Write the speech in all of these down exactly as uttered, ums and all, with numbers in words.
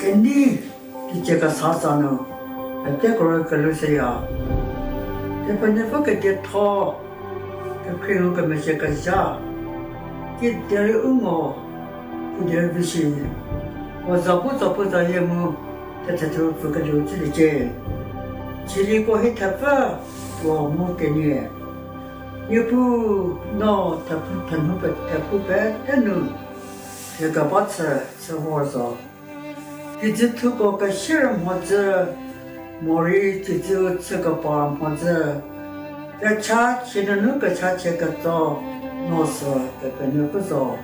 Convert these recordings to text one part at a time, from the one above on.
Kenei teicie kesa tsa nu, peteko rei kelhou seya. Kepenuopfü kedietho, kekhrie nu kemezhie kezha, kiderei u ngo, kiderei vi shi, puo zapu zapu zayie mu, thethethu pfükelieu chüliecie. Chieliko hie thepfü, puo mu kenie. Niepuu, no thepfü, thenu pe, thepfü pete nu, hie keba chü, chü vor zo. Kijüthuko kesier mhodzü, morei kijüu chükepar mhodzü, kechachie nunu kechachie ketso, no sü Kepenuopfü zo.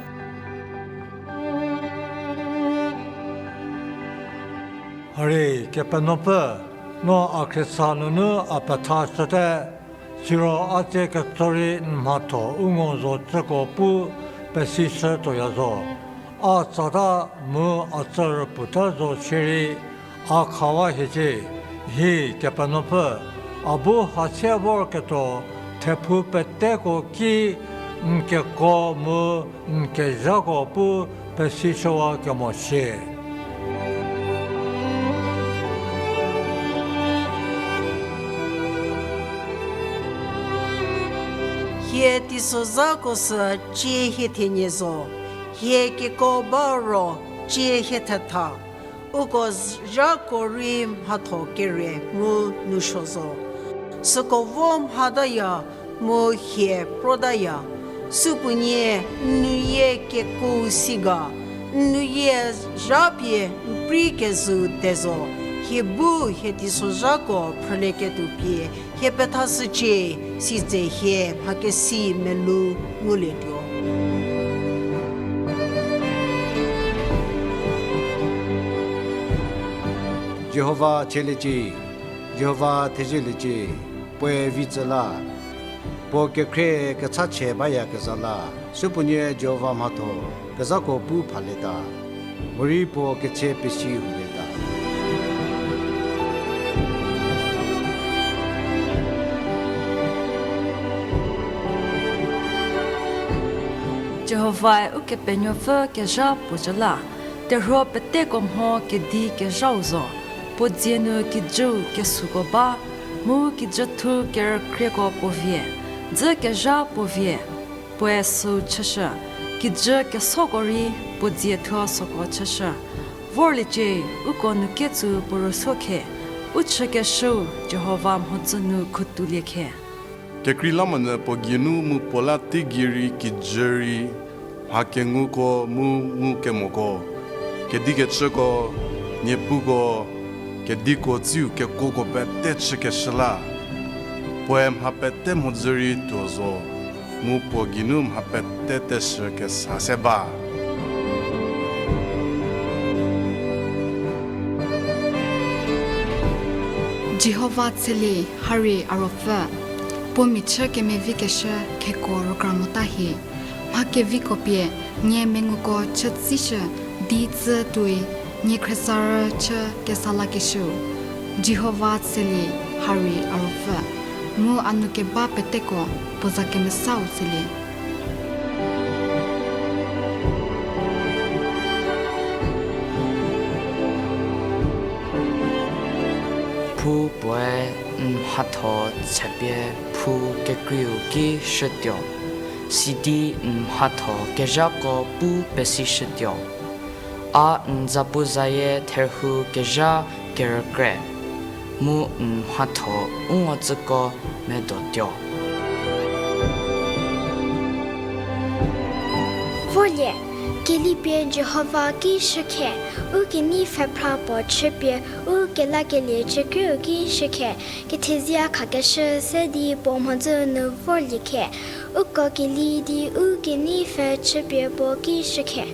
Hari Kepenuopfü, no a khriesa nunu a pethashüte, siro a tsie ketso rei n mhatho u ngo zo cüko pu pesishütuoya zo. A tsata mu a tsü rüputa zo shierei, a khawa hiecie, hi Kepenuopfü, a bu hasie vorketuo, thepfü peteko ki n keko mu n kezhako pu pesishüwa kemo shie. Hie teisozhako sü cie hie thenie zo, hie keko ba ro cie hie thetha. Uko zhako rei mhatho kere mu nousuo zo. Süko vo mhataya mu hie protaya. Supuonie n nuyie kekuo si ga, n nuyie zhapie n prei kezhü te zo, hie bu hie teisozhako phrülieketuo pie, hie pethashücie, sitse hie mhakesi melou ngulietuo. Jihova chieliecie, Jihova thezieliecie, puoe vi tsü la, puo kekhrie kechachie bayakezha la, supuonie Jihova mhatho kezhako pu phalieta, morei puo ketse pesi hulieta. Jihovae Ukepenuopfü kezha puo zhü la, terhuo peteko mho kedi kezhau zo. Puo dzie nu kijüu kesuko ba, mu kijüthu kerükrieko puo vie, dzü kezha puo vie, puoe süu chüshü, kijü kesoko rei puo dzie thuo süko chüshü. Vorliecie, uko nu ketsu puo rüsuo khe, u chükeshüu Jihova mhodzü nu khutulie khe. Kekreilamonyü puo geinu mu puo la teigei rei kijü rei, mha kenguko mu ngukemoko, kedikecüko, niepuko, kediko tsiu kekuoko pete chükeshü la, puoe mha pete mhodzü rei tuo zo, mu puo geinu mha pete teshü kesa se ba. Jihova tshelie, hari a ruopfü, puo michü kemevikeshü kheko rükra mota hie. Mha keviko pie nie menguko chütsishü di tsü tuoi, nie khriesarü chü kesa lakeshüu. Jihova tshelie, hari a ruopfü, mu a nu keba peteko puo za kemesau tshelie. Phu puoe n mhatho chüpie phu kekreiu ki shütuo, sidi n mhatho kezhako pu pesishütuo. A n zapu zayie therhu kezha kerükrie, mu n mhatho u ngotsüko medotuo. Vorlie, kelipie Jihova ki shükhe, u kenei pfhephra puo chüpie u kelakelie chükrieu ki shükhe, kethezie khakeshü se di puo mhodzü nu vorlie khe, uko keli di u kenei pfhe chüpie puo ki shükhe.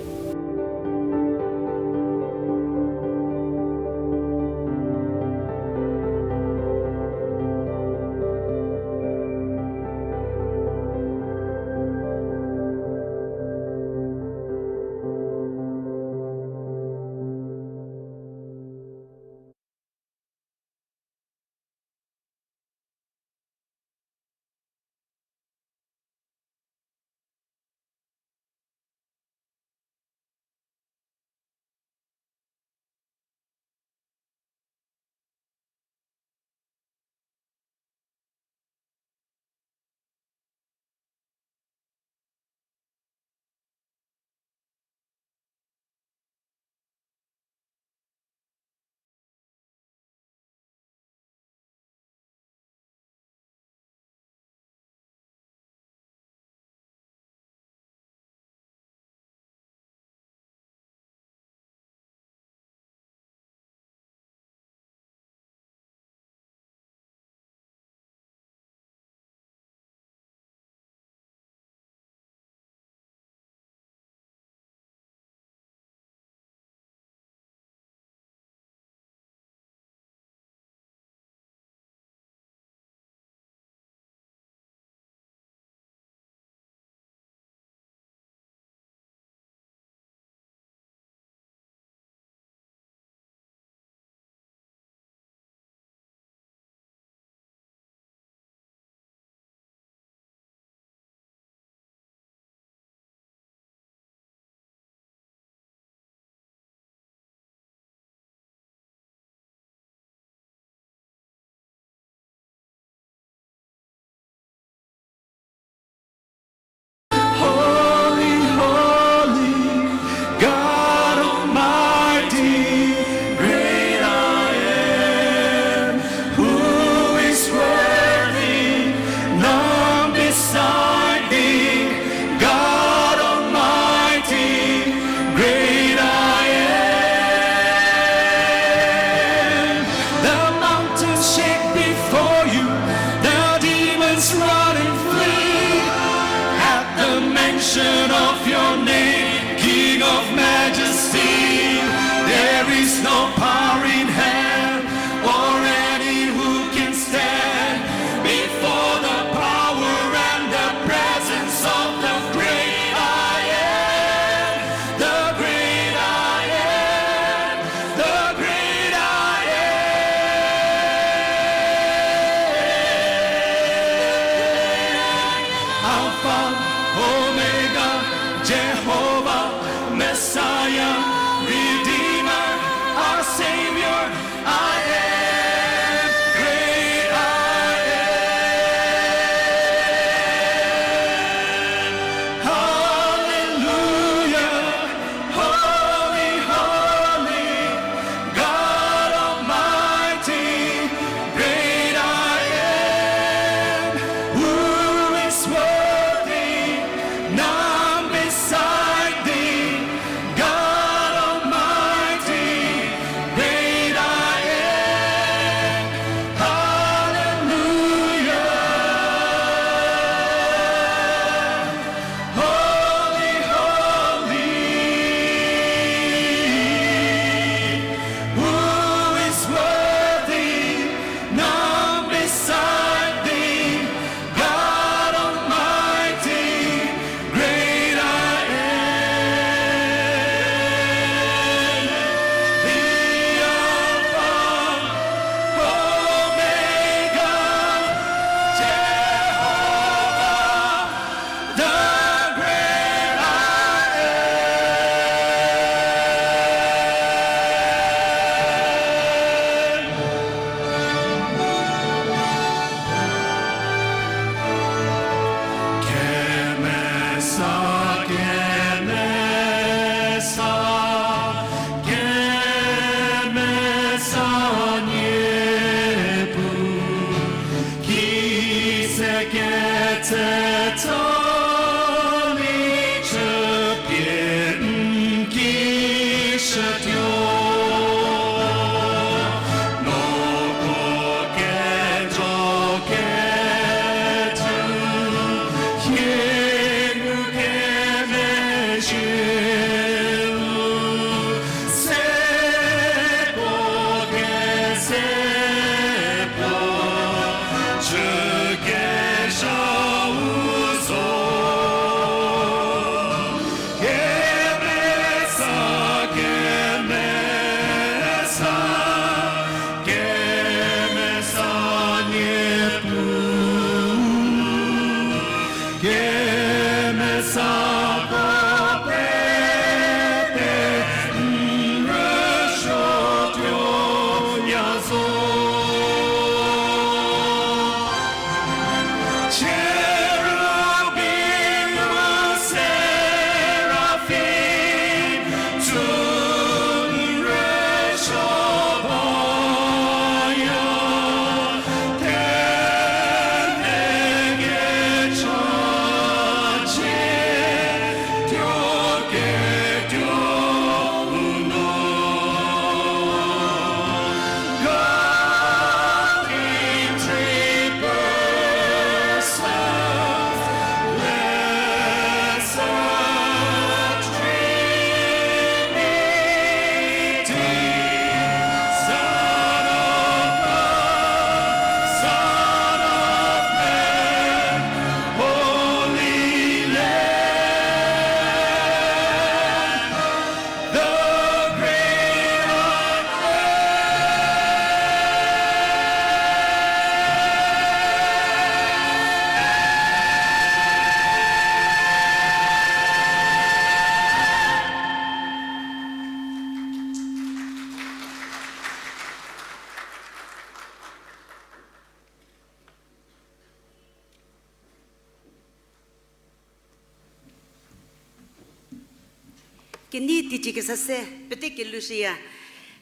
Kenei teicie kesa se pete kelushüya,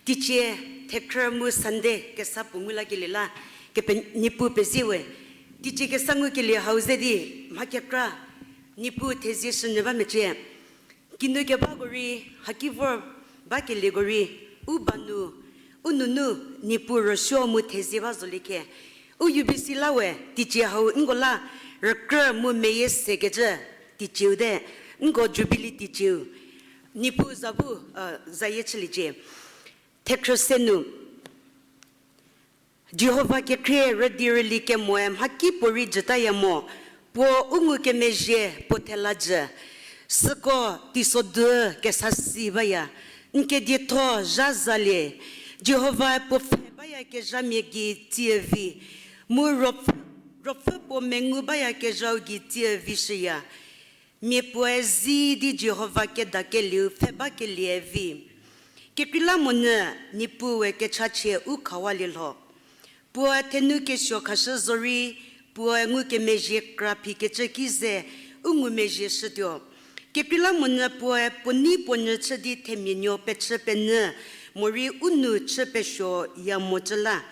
teicie thekhrü mu Sunday kesa puo ngu lakelie la, kepe-, Niepuu pezie we. Teicie kesa ngukelie hau ze di, mha kekra, Niepuu thezie shünyü ba mecie. Kinu kebako rei, haki vor bakelieko rei, u ba nu, u nunu, Niepuu rüsuo mu thezie ba zolie khe. U U B C la we, teicie hau nko la, rükrü mu meyie sekecü teicieu te, nko Jubilee teicieu. Niepuu za bu, zayie chüliecie. Thekhrü se nu. Jihova kekhrie rüdi rüli kemoe mhakipuorei jütaya mo, puo u ngukemezhie puo thela jü. Süko teisodu kesa si baya, n kedietho zha zalie. Jihovae puo pfhe bayakezhamia gei tsie vi, mu ruopfü, ruopfü puo mengu bayakezhau gei tsie vi shüya. Mia puoe zi di Jihova kedakelieu pfhe bakelie vi. Kekreilamonyü Niepuu we kechachie u khawalie lho. Puoe thenu kesuo khashü zorei, puoe ngukemezhie kra phikecü ki ze u ngumezhie shütuo. Kekreilamonyü puoe puo nei puo nyü chü di themia nuo pechü penyü, morei u nou chü pesuoya mocü la.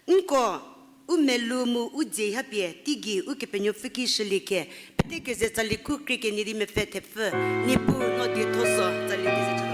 Nko u melou mu u dzie hapie teigei Ukepenuopfü ki shülie khe, pete keze tsali khu krie kenie di mepfü thepfü, Niepuu no dietho zo tsali keze chütuo.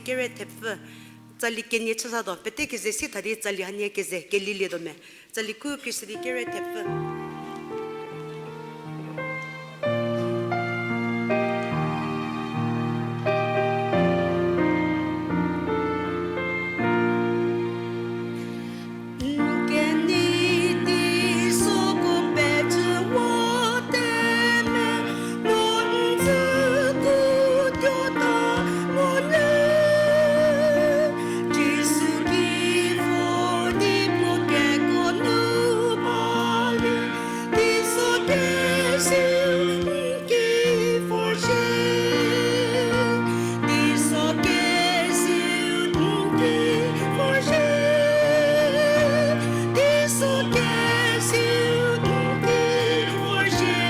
Kere thepfü, tsali kenie chüsatuo, pete keze si tha di tsali hanie keze kelilietuo me. Tsali khu Khrista di kere thepfü. N kenei teisoko pecü wa te me, no n tsü kutuo ta mo le. Jisu ki vor di puo keko nu balie, teiso keziu n ki vorzhie. Teiso keziu n ki vorzhie. Teiso keziu n ki vorzhie.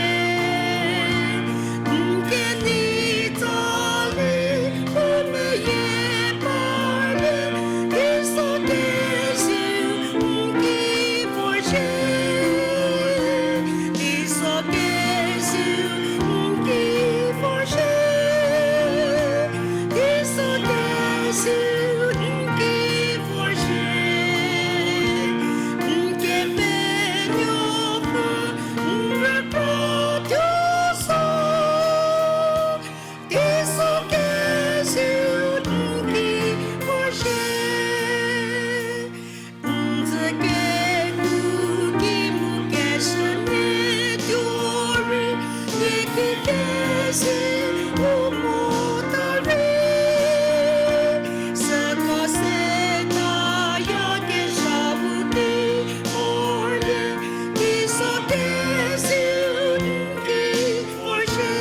N kenei tsali u meyie parlie, teiso keziu n ki vorzhie. Teiso keziu n ki vorzhie. Teiso keziu n ki vorzhie. N kepenuopfü n rükra tuo so. Teiso keziu n ki vorzhie. N dzü kehouki mu keshü nie tuo rei, nie ki keziu u mo ta rei. Süko se taya kezha bu ki vorlie, teiso keziu n ki vorzhie.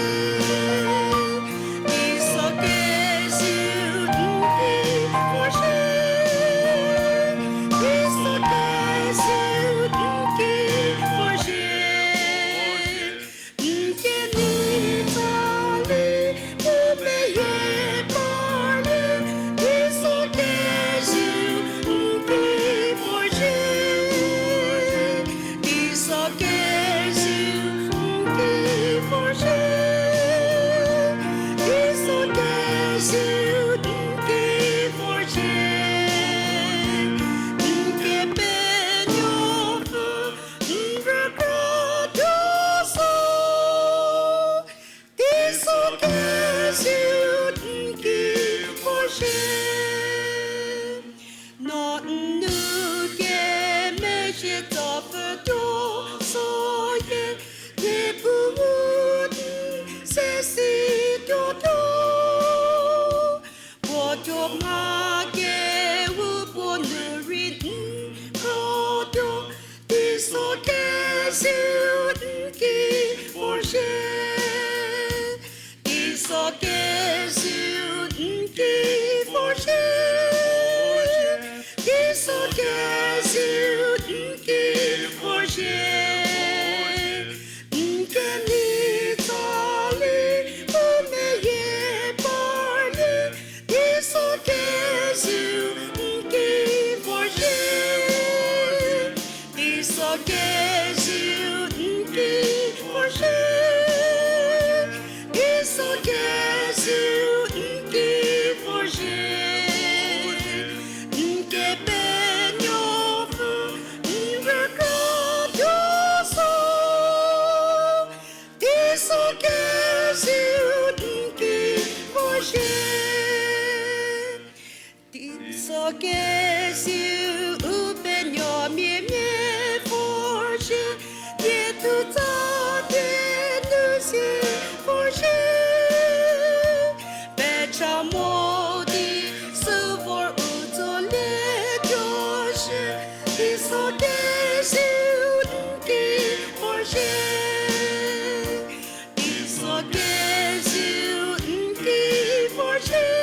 Teiso keziu n ki vorzhie. Teiso keziu n ki vorzhie. N kenei tsali u meyie parlie, teiso keziu n ki vorzhie. Teiso keziu n ki vorzhie. Teiso keziu n ki vorzhie. N kepenuopfü n rükra tuo so. Teiso keziu n ki vorzhie. No n nu kemezhie tsopfü tuo so ye, Niepuu n se si tuotuo. Puo tuo mha kehou puo nu rei n krotuo, teiso keziu n ki vorzhie. Teiso keziu n ki vorzhie. Teiso keziu n ki vorzhie. N kenei tsali u meyie parlie, teiso keziu n ki vorzhie. Teiso keziu n ki vorzhie. Teiso keziu n ki vorzhie. N kepenuopfü n rükra tuo so. Teiso keziu n ki vorzhie. Teiso keziu u penuomiamia vorzhie, nie thu tsa pie nu si vorzhie. Pecha mo di sü vor u tsolie tuo shie, teiso keziu n ki vorzhie. Teiso keziu n ki vorzhie.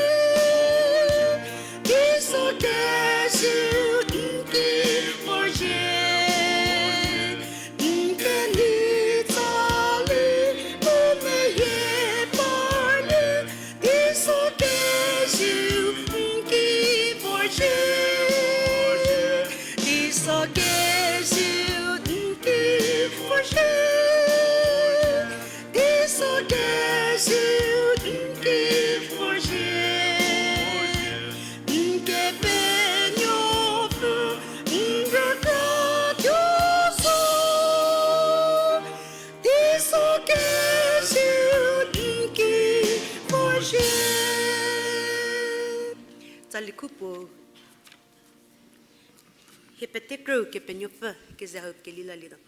Teiso keziu Alikhu puo, hie pete krüu Kepenuopfü keze hau kelilalietuo.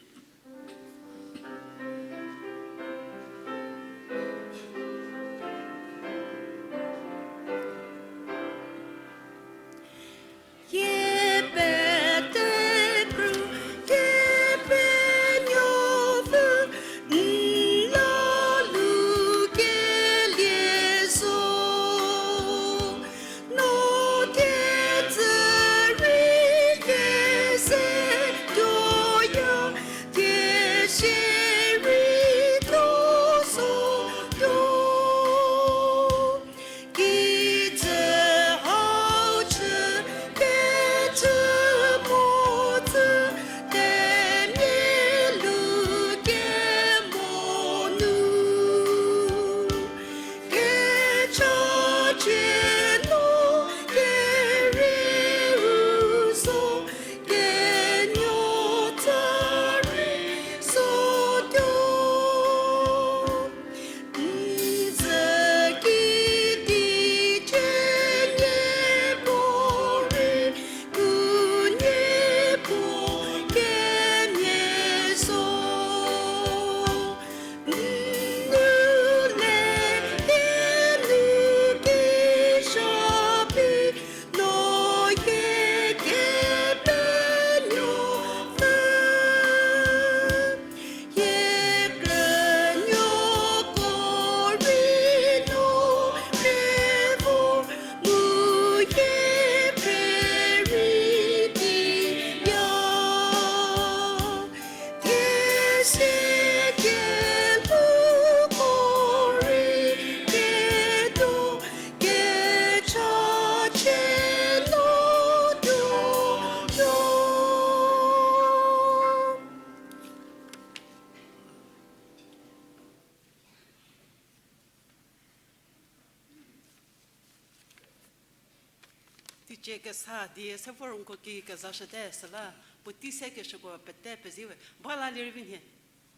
Hie pete krüu Kepenuopfü, n la lu kelie zo. No ketsü rei kese tuoya, kese rei tuo so tuo. Kitsü hau chü, kecü mo tsü, temia lu kemo nu. Kecha cie no kerieu zo, kenuo tsa rei so tuo. N zü ki di cie nie puo rei, u nie puo kemia zo. N nu le, n nu ki sha phi, no hie Kepenuopfü. Hie krünuoko rei no rei vor, mu hie pfhe rei di ya. Thie se kelhouko rei ketuo, kecha cie no tuo tuo. Teicie kesa die se vor n ko ki kezashüte, süla puotei se keshüko pete pezie we. Ba lalie rei vi nhie.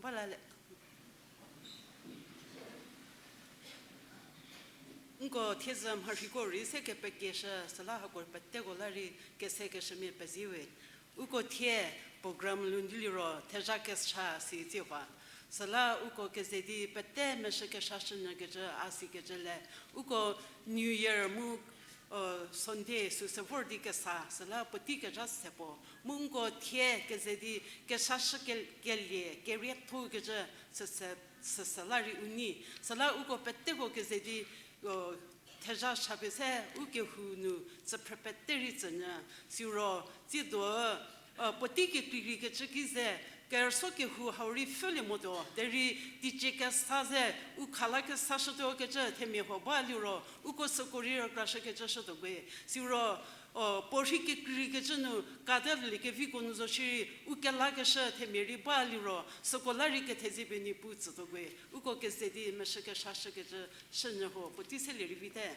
Ba lalie. N ko thiedzü mharhiko rei se kepekeshü, süla hako peteko la rei kese keshümia pezie we. Uko thie program lu ndiliro thezha kesa si tsie ba. Süla uko keze di pete meshü kesa shünyükecü a sikecü le. Uko New Year mu Sunday süsü vor di kesa, süla puotei kezha se puo. Mu n ko thie keze di kesa shü ke-, kelie, kerietho kecü süsü, süsü la rei u nei. Süla uko peteko keze di thezha shapie se u kehou nu tsüphrü pete rei tsünyü. Siro tsiedo, puotei kekreikrei kecü ki ze, kerüsuo kehou hau rei pfhülie motuo, derei teicie kesa ze u khala kesashütuo kecü themia huo ba liro, uko süko rei rükrashükecü shütuo kwe. Siro, puorhi kekreikrei kecü nu, katelie keviko nu zo shierei, u kelakeshü themia rei ba liro, süko la rei kethezie pie Niepuu tsütuo kwe. Uko keze di meshü kesa shükecü shünyü ho, puotei selie rei vite.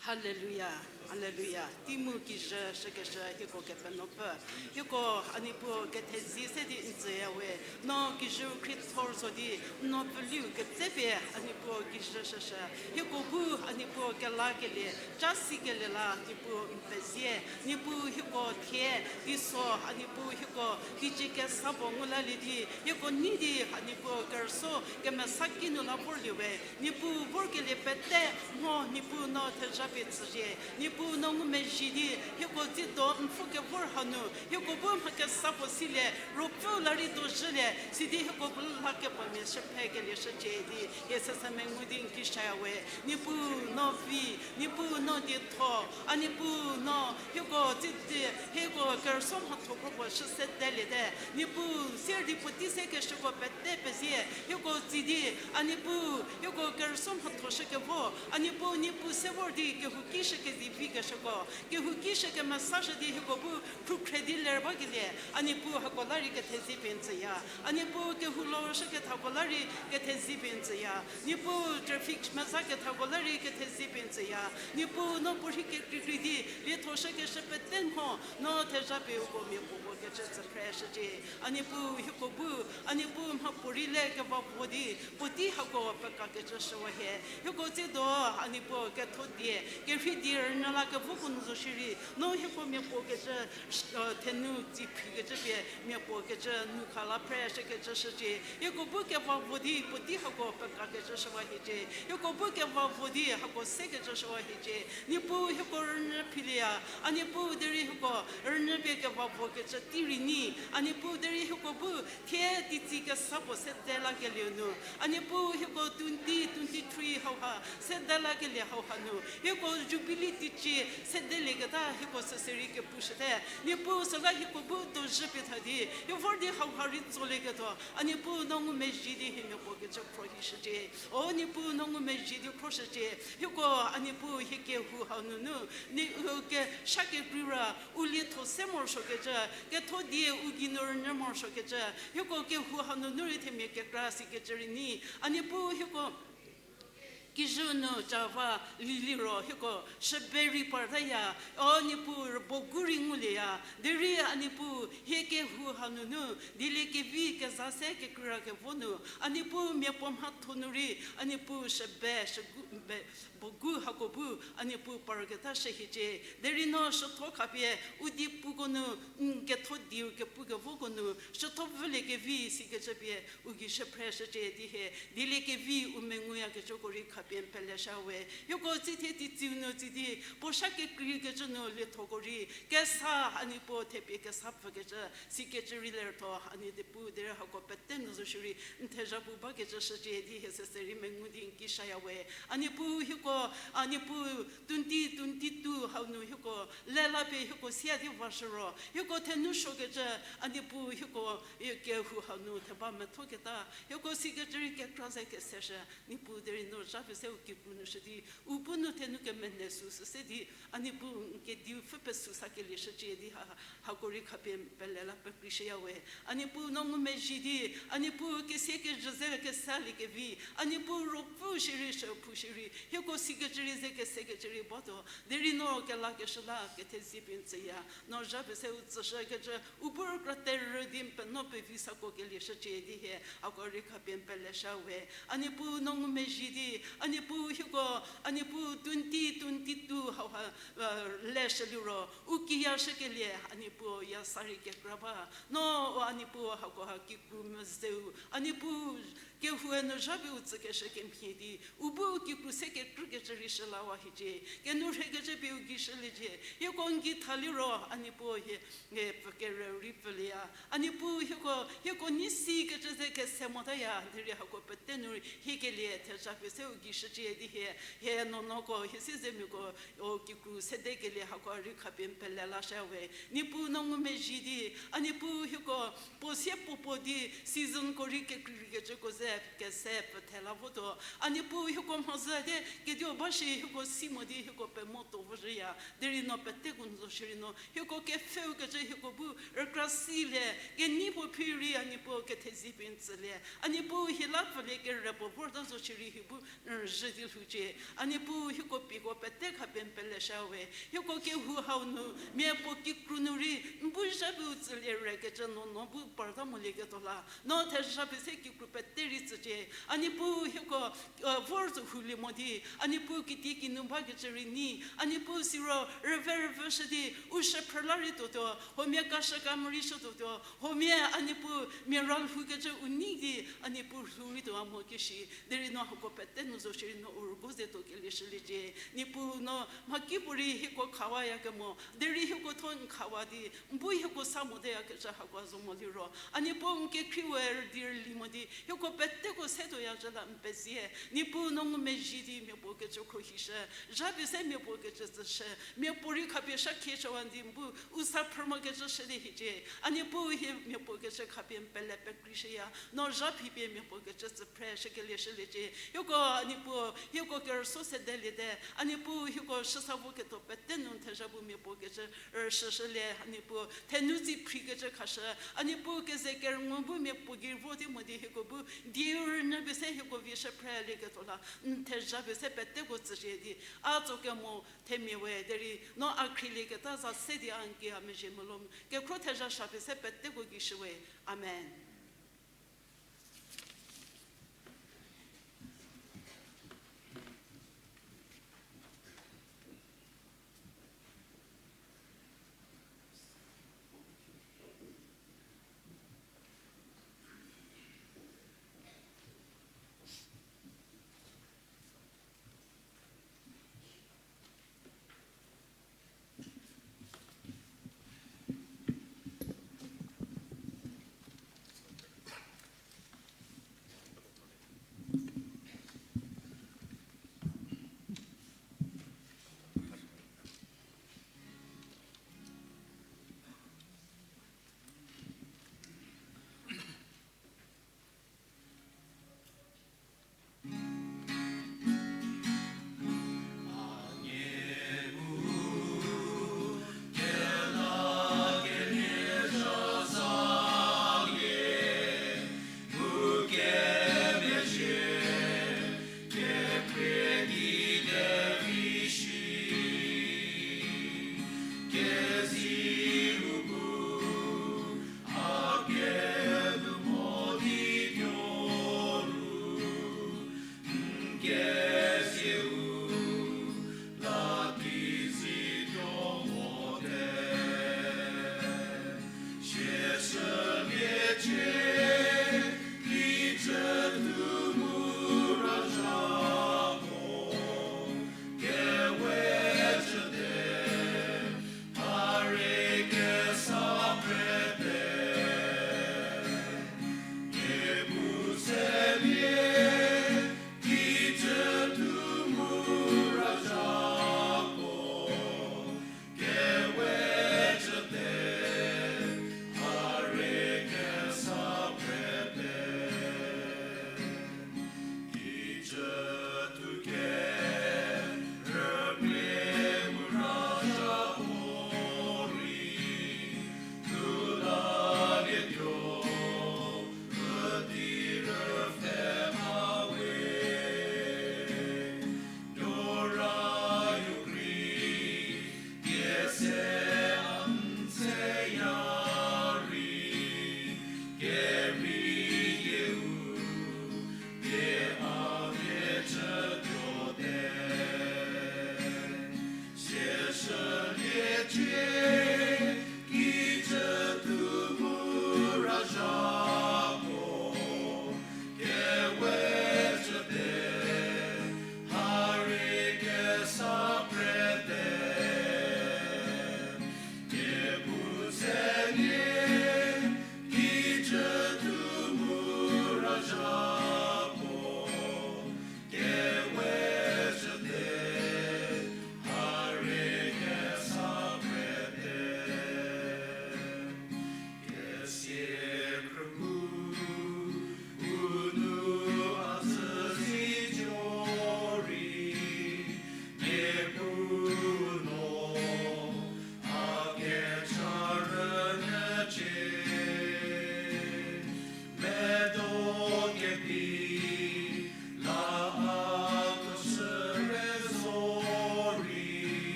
Haleluya, haleluya. Tei mu kijü shükeshü hieko Kepenuopfü. Hieko a Niepuu kethezie se di n tsüya we. No kijüu khriethor zo di, n nuo pfüliu ketsepie a Niepuu kijü shüshü. Hieko bu a Niepuu kelakelie, ca sikelie la Niepuu n pezie. Niepuu hieko thie, teiso a Niepuu hieko teicie kesa puo ngu lalie di, hieko nei di a Niepuu kerüsuo kemesa kinu la vorlie we. Niepuu vorkelie pete mho Niepuu no thezhapie tsüzie. Niepuu no ngumezhie di, hieko tsiedo n pfü kevor hanu, hieko bu mha kesa puo silie, ruopfü la rei dozhülie, sidi hieko bu la kepamia shüphe kelie shücie di, hie sese mengu di n ki shaya we. Niepuu no vi, Niepuu no dietho, a Niepuu no hieko tsidi, hieko kerüsuo mhatho kropuo shü sedeliete. Niepuu sier di puotei se keshüko pete pezie, hieko tsidi, a Niepuu, hieko kerüsuo mhatho shükevo, a Niepuu, Niepuu se vor di kehouki shükezivi keshüko, kehouki shükemesashü di hieko bu khrukhre di ler bakelie, a Niepuu hako la rei kethezie pie n tsüya. A Niepuu kehou lo shükethako la rei kethezie pie n tsüya. Niepuu traffic meza kethako la rei kethezie pie n tsüya. Niepuu no puorhi kekreikrei di lietho shükeshü pete mho, no thezhapie uko mia puopuo kecü tsüphreshücie. A Niepuu hieko bu, a Niepuu mhapuorei le keva puo di, puotei hako pekakecü shüwa hie. Hieko tsiedo, a Niepuu ketho die, kerhei die rünyü la kevoko nu zo shierei, no hieko mia puo kecü, thenu tsi phri kecü pie mia puo kecü nu kha la phre shükecü shücie. Hieko bu keva vo di puotei hako peka kecü shüwa hiecie. Hieko bu keva vo di hako se kecü shüwa hiecie. Niepuu hieko rünyü philieya. A Niepuu derei hieko rünyü pie keva vo kecü tei rei nyi. A Niepuu derei hieko bu thie teitsi kesa puo sede lakelieu nu, a Niepuu hieko twenty twenty-three hauha sede lakelie hauha nu, hieko Jubilee teicie sedelieketa hieko süse rei kepushüte. Niepuu süla hieko bu dozhü pie tha di, hie vor di hauha rei tsolieketuo, a Niepuu no ngumezhie di hie mia puo kecü khro hi shücie. O Niepuu no ngumezhie di khro shücie. Hieko a Niepuu hie kehou hau nunu, ni, u ke sha kekrei ra, u lietho se morosuokecü, ketho die u gei nu rünyü morosuokecü, hieko kehou hau nunu rei themia kekra sikecü rei nyi. A Niepuu hieko kijü nu cava liliro hieko shübe rei partaya, o Niepuu rübo gu rei ngulieya, derei a Niepuu hie kehou hau nunu, dieliekevi keza se kekrei ra kevo nu, a Niepuu mia puo mhatho nu rei, a Niepuu shübe, shügu, be, bo gu hako bu, a Niepuu parketa shü hiecie, derei no shütho khapie, u die puko nu, n ketho dieu kepu kevoko nu, shütho vüliekevi sikecü pie, u gei shüphre shücie di hie, dieliekevi u menguyakecüko rei khapie n pele sha we. Hieko tsithie teitsiu nu tsi di, puo sha kekreikecü nu liethoko rei, kesa a Niepuu thepie kesa pfükecü, sikecü rei lertho, a Niepuu derei hako pete nu zo shierei, n thezha bu bakecü shücie di hie süse rei mengu di n ki shaya we. A Niepuu hieko, a Niepuu twenty twenty-two hau nu hieko, lela pie hieko sia di vashü ro, hieko thenu suokecü, a Niepuu hieko, kehou hau nu theba methoketa, hieko sikecü rei kekra ze keseshü, Niepuu derei no zha pie se u kikru nu shü di, u bu nu thenu kemenei süsü se di, a Niepuu n kediu pfü pesü sakelie shücie di ha, hako rei khapie n pele la pekrei shüya we. A Niepuu no ngumezhie di, a Niepuu kesia kejü ze kesaliekevi, a Niepuu ruopfü shierei shüphou shierei, hieko sikecü rei ze kesekecü rei batuo, derei no kelakeshü la kethezie pie n tsüya, no zha pie se u tsüshükecü, u bu rükra terhü di n penuo pevi sakuo kelie shücie di hie, hako rei khapie n pele sha we. A Niepuu no ngumezhie di, a Niepuu hieko, a Niepuu twenty twenty-two hauha, leshü liro, u kiya shükelie, a Niepuu ya sa rei kekra ba. No, a Niepuu hakoha kikru mezeu, a Niepuu kehoue nu zha pie u tsükeshü kemhie di, u bu u kikru se kekrükecü rei shülawa hiecie, kenourheikecü pie u gei shüliecie, hieko n gei tha liro, a Niepuu hie, e, pfü kereu rei pfülieya. A Niepuu hieko, hieko nei sikecü ze kese motaya, derei hako pete nu rei hie kelie thezha pie se u gei shücie di hie, hie nuonuoko, hie siezemiako, o kikru sedekelie hako rei khapie n pele la sha we. Niepuu no ngumezhie di, a Niepuu hieko, puo sie puo puo di seasonko rei kekreikecüko ze kese pfhüthela votuo. A Niepuu hieko mhodzü di kediu ba shi hieko si mo di hieko pemo tuo vozhüya. Derei no peteko n zo shierei no hieko kepfheukecü hieko bu rükra silie, kenei puo phi rei a Niepuu kethezie pie n tsülie. A Niepuu hie la pfülie kere puo vorta zo shierei hie bu n rüzhü di lhoucie. A Niepuu hieko pieko pete khapie n pele sha we. Hieko kehou hau nu, miapuo kikru nu rei, n bu zha pie u tsülie rekecü nuonuo bu parta molieketuo la. No thezha pie se kikru pete rei tsücie. A Niepuu hieko, e, vor zo hulie mo di, a Niepuu kitiekinu bakecü rei nei, a Niepuu siro rüve rüvüshü di, u shüphrü la rei tuotuo, huomia kashüka morei shütuotuo, huomia a Niepuu mia ra lhoukecü u nei di, a Niepuu lhou rei tuo a mo keshi, derei no hako pete nu zo shierei no u rügo ze tuo kelie shüliecie. Niepuu no mhakipuorei hieko khawayakemo, derei hieko thuo n khawa di, n bu hieko sa moteyakecü hako zo mo liro, a Niepuu n kekhrie we rüdi rüli mo di, hieko peteko se tuoyacü la n pezie. Niepuu no ngumezhie di miapuo kecü khro hishü, zha pie se miapuo kecü tsüshü, miapuorei khapie sha khie chüwa di n bu u sa phrü mokecü shü di hiecie. A Niepuu hie miapuo kecü khapie n pele pekreishüya, no zha phipie miapuo kecü tsü phre shükelie shüliecie. Hieko a Niepuu, hieko kerüsuo sedeliete, a Niepuu hieko shüsa voketuo pete nu n thezha bu miapuo kecü rüshüshülie, a Niepuu thenu tsi phri kecü khashü, a Niepuu keze kerünyü bu miapuo gei vo di mo di hieko bu dieu rünyü pie se hieko vie shüphrelieketuo la, n thezha pie se peteko tsüshie di, a tso kemo themia we derei no a khrielieketa za se di a n ki a mezhie melou, kekhro thezha sha pie se peteko gei shüwe. Amen.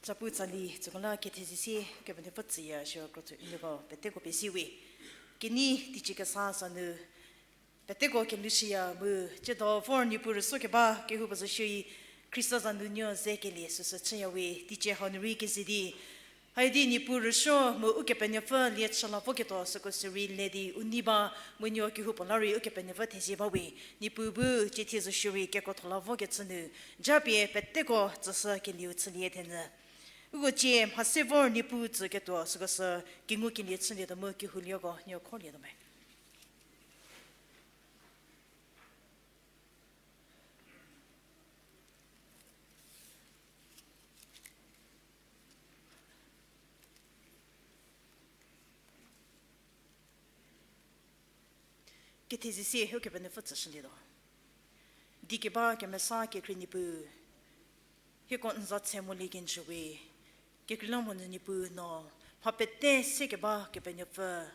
Tsapu tsali tsüko la kethezie sie Kepenuopfü tsüya shiro krotho unuko peteko pezie we. Kenei teicie kesa za nu peteko kelushüya mu, tsiedo vor Niepuu rüsuo keba kehoupuo zo shierei Khrista za nu nuo ze kelie süsü chüya we. Teicie hau nu rei keze di, haidi Niepuu rüsuo mu Ukepenuopfü lie chü la voketuo süko sürei le di u nei ba, mu nuo kehoupuo la rei Ukepenuopfü thezie ba we. Niepuu bu tsiethie zo shierei kekrotho la vokecü nu, japie peteko tsüshü kelieu chülie thenyü. Uko cie mhase vor Niepuu tsüketuo süko sü kengu kelie chülietuo mu kehou lieko nuo kholietuo me. Kethezie sie Ukepenuopfü tsüshülietuo. Di keba kemesa kekrei Niepuu, hieko n za tse molie kenjü we. Kekreilamonyü Niepuu no mha pete se keba Kepenuopfü,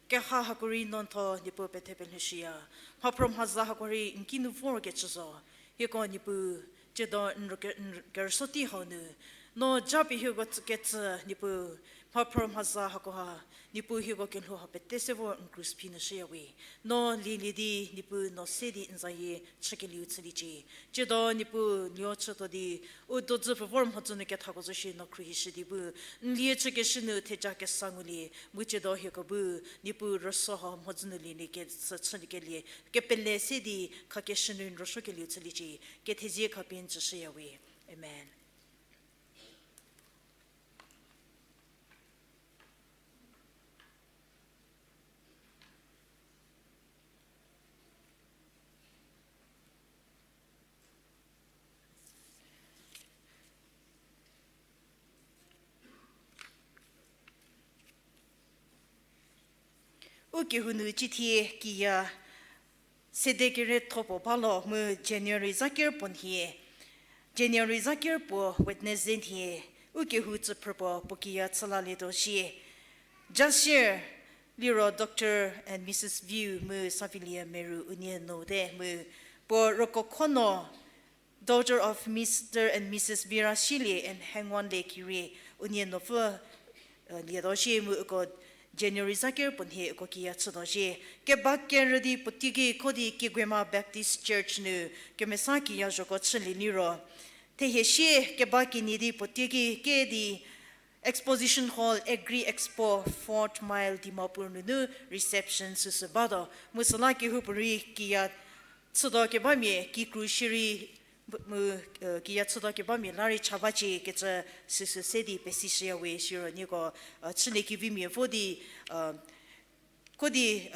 keha hako rei no n tho Niepuu pethe pelhoushüya. Mhaphro mhaza hako rei n kinu vorkecü zo. Hieko Niepuu, tsiedo n rüke-, n kerüsuo tei hau nu, no japie hieko tsü-, ketsü Niepuu, mhaphro mhaza hakoha, Niepuu hieko kelhou ha pete se vor n krus phi nu shüya we. No lielie di Niepuu no se di n zayie chükelieu chüliecie. Tsiedo Niepuu nuo chütuo di, u dodzü pfü vor mhodzü nu kethako zo shie no khruohishü di bu, n lie chükeshü nu theja kesa ngulie, mu tsiedo hieko bu, Niepuu rüsuo ha mhodzü nu lielie kesü chüliekelie, kepele se di khakeshü nu n rüsuokelieu chüliecie, kethezie khapie n tsüshüya we. Amen. Ukehou nu cithie kiya sede kere thopuo ba lo mu January zaker puo nhie, January zaker puo Wednesday nhie, ukehou tsüphrü puo puo kiya chülalietuo shie. Jasier liro Doctor and Missus View mu Savilia Meru unie nou te mu puo rokokho no daughter of Mister and Missus Virashilie and Hengwanlie Kirie unie nupfü, lietuo shie mu uko January zaker puo nhie uko kiya chütuo shie. Keba kerü di puotei ki kho di Kiguema Baptist Church nu kemesa kiya zhoko chülie liro, thehie shie keba kenie di puotei ki ke di Exposition Hall, Agri Expo, Fourth Mile, Dimapur nunu reception süsü batuo. Mu süla kehoupuorei kiya chütuo kebamia, kikru shierei, mu, kiya chütuo kebamia la rei cha bacie kecü süsü se di pesishüya we. Siro nieko, chülie kevimia vo di, ko di,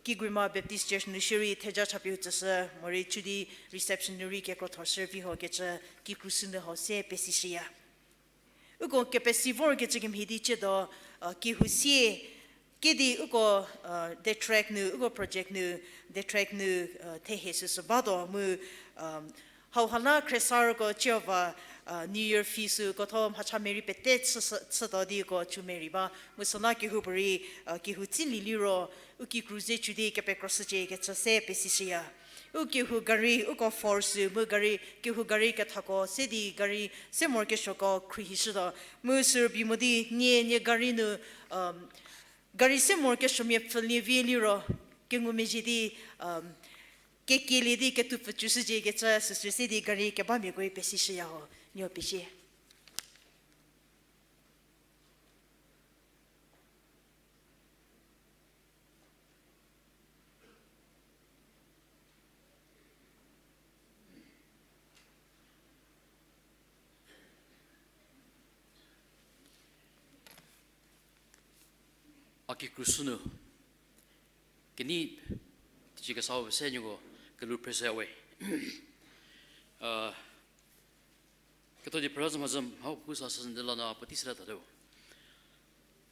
Kigrima Baptist Church nu shierei theja chapie u tsüshü, morei chü di reception nu rei kekrothor shü vi ho kecü kikru sünu hau se pesishüya. Uko kepesi vorkecü kemhie di chütuo, kehou sie, kedi uko, the track nu, uko project nu, the track nu, thehie süsü batuo mu, hauha la khriesarüko ciova, New Year feast süko tho mhacha merei pete chütuo di uko chü merei ba. Mu süla kehoupuorei, kehou tsilie liro, u kikru ze chü di kepekroshücie kecü se pesishüya. U kehou gari, uko force mu gari, kehou gari kethako se di gari se morokesuoko khruohishütuo. Mu sürübei mo di nie, nie gari nu, gari se morokesuomia pfülie vi liro, kengumezhie di, kekielie di ketupfü chüshücie kecü süsü se di gari kebamiako rei pesishüya ho, nieko pezie. A kikru sünu kenei teicie kesau pese nieko kelhou phreshüya we. Ketho di phrüzhü mhazhü hau pu sa sü de la no a puotei sü la tatuo.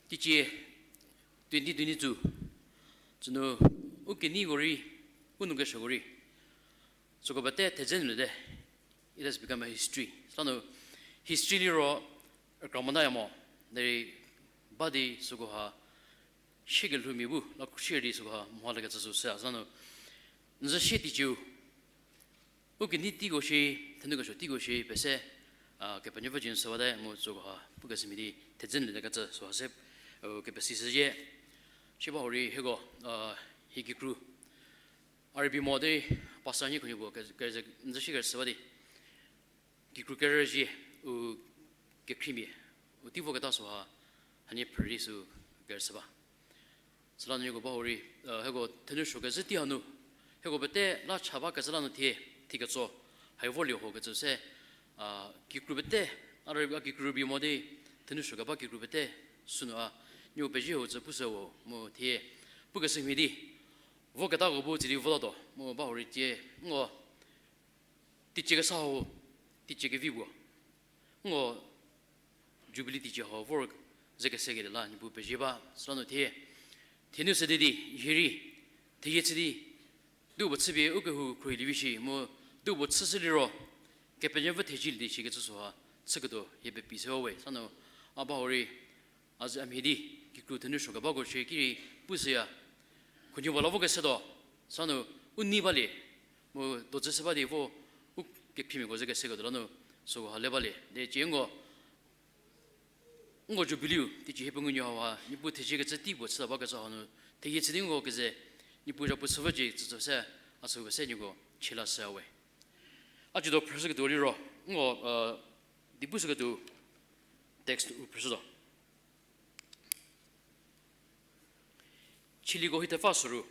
Teicie twenty twenty-two tsünu u keneiko rei, u nou kesuoko rei, süko pete thedze nu lete. It has become a history. Süla nu history liro kramotaya mo, derei ba di süko ha shie kelhoumia bu la khrüshü di süko ha mha la kecü sü süya. Süla nu n zü shie teicieu u kenei teiko shie, thenou kesuo teiko shie pese, Kepenuopfü jü nu süwate mu süko ha pukeshü mhie di thedze nu lete kecü süha se, kepesi shüzhie. Shie ba hurei hieko, hie kikru a rübei mo di pastor nie khunhie puo ke, ke, n zü shie kerüshü ba di kikru kerüzhie, u kekhriemia, u tei voketa süha hanie phrü di sü kerüshü ba. Süla nu nieko ba hurei, hieko thenou suo kezhü tei hanu, hieko pete la cha ba kezhü la nu thie, thie ketso hai vorlie ho kecü se, kikru pete, a rü, a kikru rübei mo di thenou suo keba kikru pete sünu a nieko pezie ho tsü pushüo mu thie pukeshü mhie di voketako bu tsü di votatuo mu ba hurei tie, no teicie kesa ho, teicie kevi puo, no Jubilee teicie hau vor ze kesekelie la Niepuu pezie ba. Süla nu thie, thie nu sede di, hie rei theyie chü di, dipuo chüpie u kehou khruohilievi shi mu, dipuo chüshü liro Kepenuopfü thezielie di shikecü süha chüketuo hie pepi shüwa we. Süla nu a ba hurei a ze a mhie di kikru thenou suo kebako shie ki rei pushüya. Khunhie puo la vokesetuo, süla nu u nei balie, mu dojü se ba di vo u kekhriemiako ze keseketuo la nu süko ha le balie. Di cie no nko Jubilee-u teicie hie pengou nuo hauha Niepuu theziekecü tei puo chüta bakecü hanu theyie chü di nko keze Niepuu zhapu chü vücie tsütsü se, a chü pese nieko chie la shüya we. A ciedo phrüshüketuo liro, nko, di pushüketuo text u phrüshütuo. Chiliko hie thepfa soru.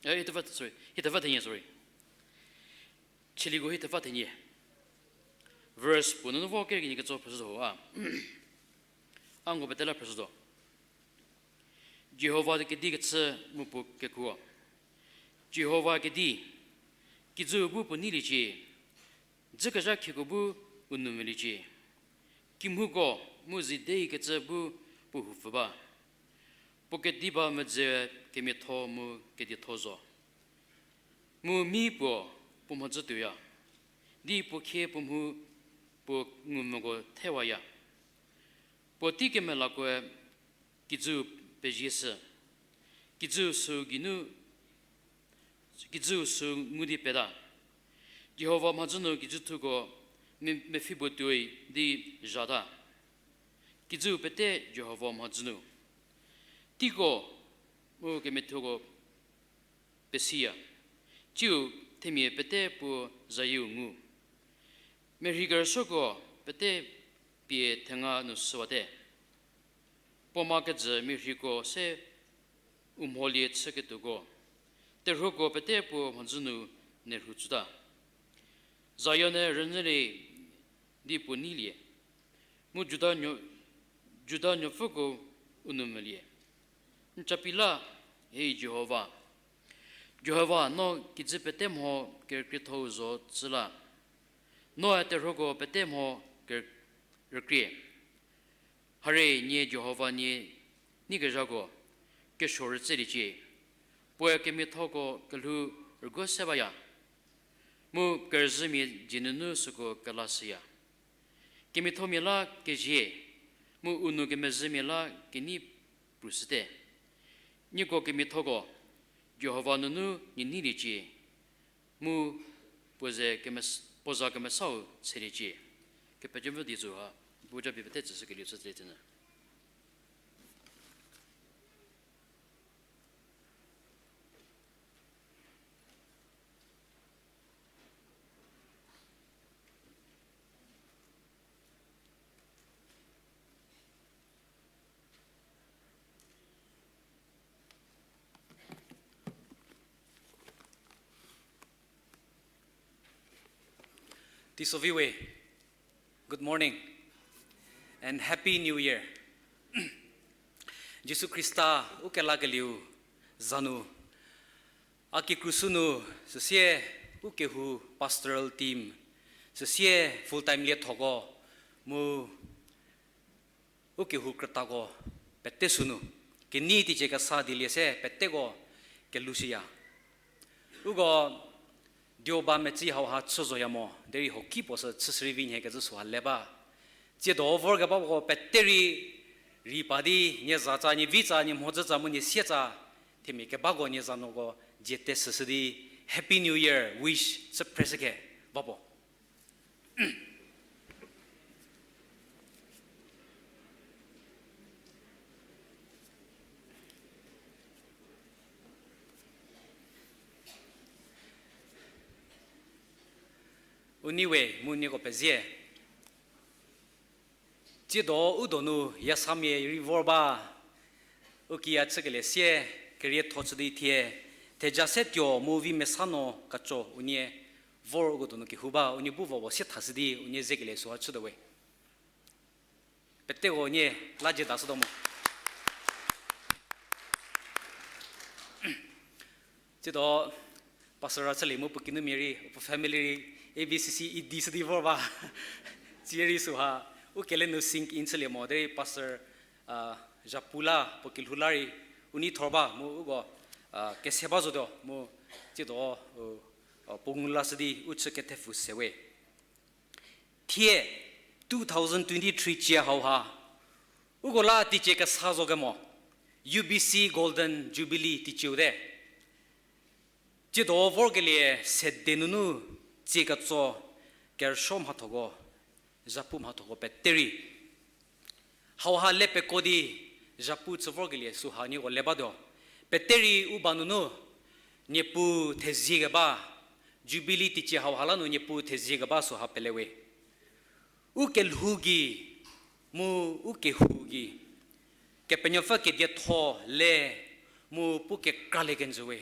Eh, hie thepfa, sorry, hie thepfa thenie, sorry. Chiliko hie thepfa thenie. Verse puo nunu vo kerkenie ketso phrüshütuo a. A nko petela phrüshütuo. Jihova kedi kechü mu puo kekuo. Jihova kedi, kijüu bu puo neiliecie, dzükezha khieko bu u nou mvüliecie. Kimhuko mu zidei kecü bu puo houpfü ba. Puo kediba medzi kemiatho mu kedietho zo. Mu mi puo puo mhodzü tuoya, di puo khie puo mhu puo ngumvüko thewaya. Puo tei kemelakoe kijüu pezie shü, kijüu süu geinu, kijüu süu ngu di peta. Jihova mhodzü nu kijüthuko me-, mepfhi puo tuoi di zhata. Kijüu pete Jihova mhodzü nu. Teiko mu kemiathoko pesiya, tsiu themia pete puo zayieu ngu. Merhi kerüsuoko pete pie thenga nu shüwate. Puo ma kejü mihriko se u mholie chüketuoko, terhuoko pete puo mhodzü nu nerhu tsüta. Zion-e rünyülie di puo neilie, mu Juda nuo, Juda nuopfüko u nou melie. N capi la, hei Jihova, Jihova, no kijü pete mho kerükriethou zo tsü la, noe terhuoko pete mho ker-, rükrie. Harie nie Jihova nie neikezhako kesuo rütseliecie, puoe kemiathoko kelhou rüguo se baya, mu kerüzhümia dzie nunu süko kelashüya. Kemiathomia la kezie, mu u nou kemezhümia la kenei prushüte. Nieko kemiathoko, Jihova nunu nie neiliecie, mu puo ze kemes-, puo za kemesau tsheliecie. Kepenuopfü die zo ha, bu japie pete tsüshükelieu chülie tsünyü. Teisovi we, good morning and Happy New Year. Jisu Khrista u kelakelieu za nu, a kikru sünu, süsie u kehou pastoral team, süsie full time liethoko, mu u kehou krütako pete sünu, kenei teicie kesa dielie se peteko kelushüya. Uko dioba metsi hauha chü zoya mo, derei hoki puo sü chüshürei vi nhie kecü süha le ba. Tsiedo vorkebako pete rei, rei pa di, nie zatsa, nie vitsa, nie mhodzütsa, mu nie sietsa, themia kebako nie za nuoko dzie tesüshü di, Happy New Year wish chü phreshükhe, va puo. U nei we mu nieko pezie. Tsiedo u donu yasamia rei vor ba, u kiya chükelie sie, kerietho chü di thie, theja se tuo mu vi mesa no kaco unie vor uko donu kehou ba, unie bu vo puo sie thashü di unie zekelie süha chütuo we. Peteko unie la dzie dashütuo mo. Tsiedo pastor ra chülie mu puo kinumia rei, puo family rei, A B C C E D shü di vor ba. Tsie rei süha, u kele nu sink in chülie mo, derei pastor, a, zhapu la, puo kelhou la rei, u nei thor ba, mu uko, a, kese ba zotuo, mu tsiedo, u, a, puo ngu lashü di, u chü kethepfü se we. Thie, two thousand twenty-three cie hauha, uko la teicie kesa zo kemo, U B C Golden Jubilee teicieu te. Tsiedo vorkelie sede nunu tsie ketso kerüsuo mhathoko, zhapu mhathoko pete rei. Hauha le peko di zhapu chü vorkelie süha nieko le batuo. Pete rei u ba nunu, Niepuu thezie keba, Jubilee teicie hauha la nu Niepuu thezie keba süha pele we. U kelhou gei, mu u kehou gei, Kepenuopfü kedietho le, mu pu kekralie kenjü we.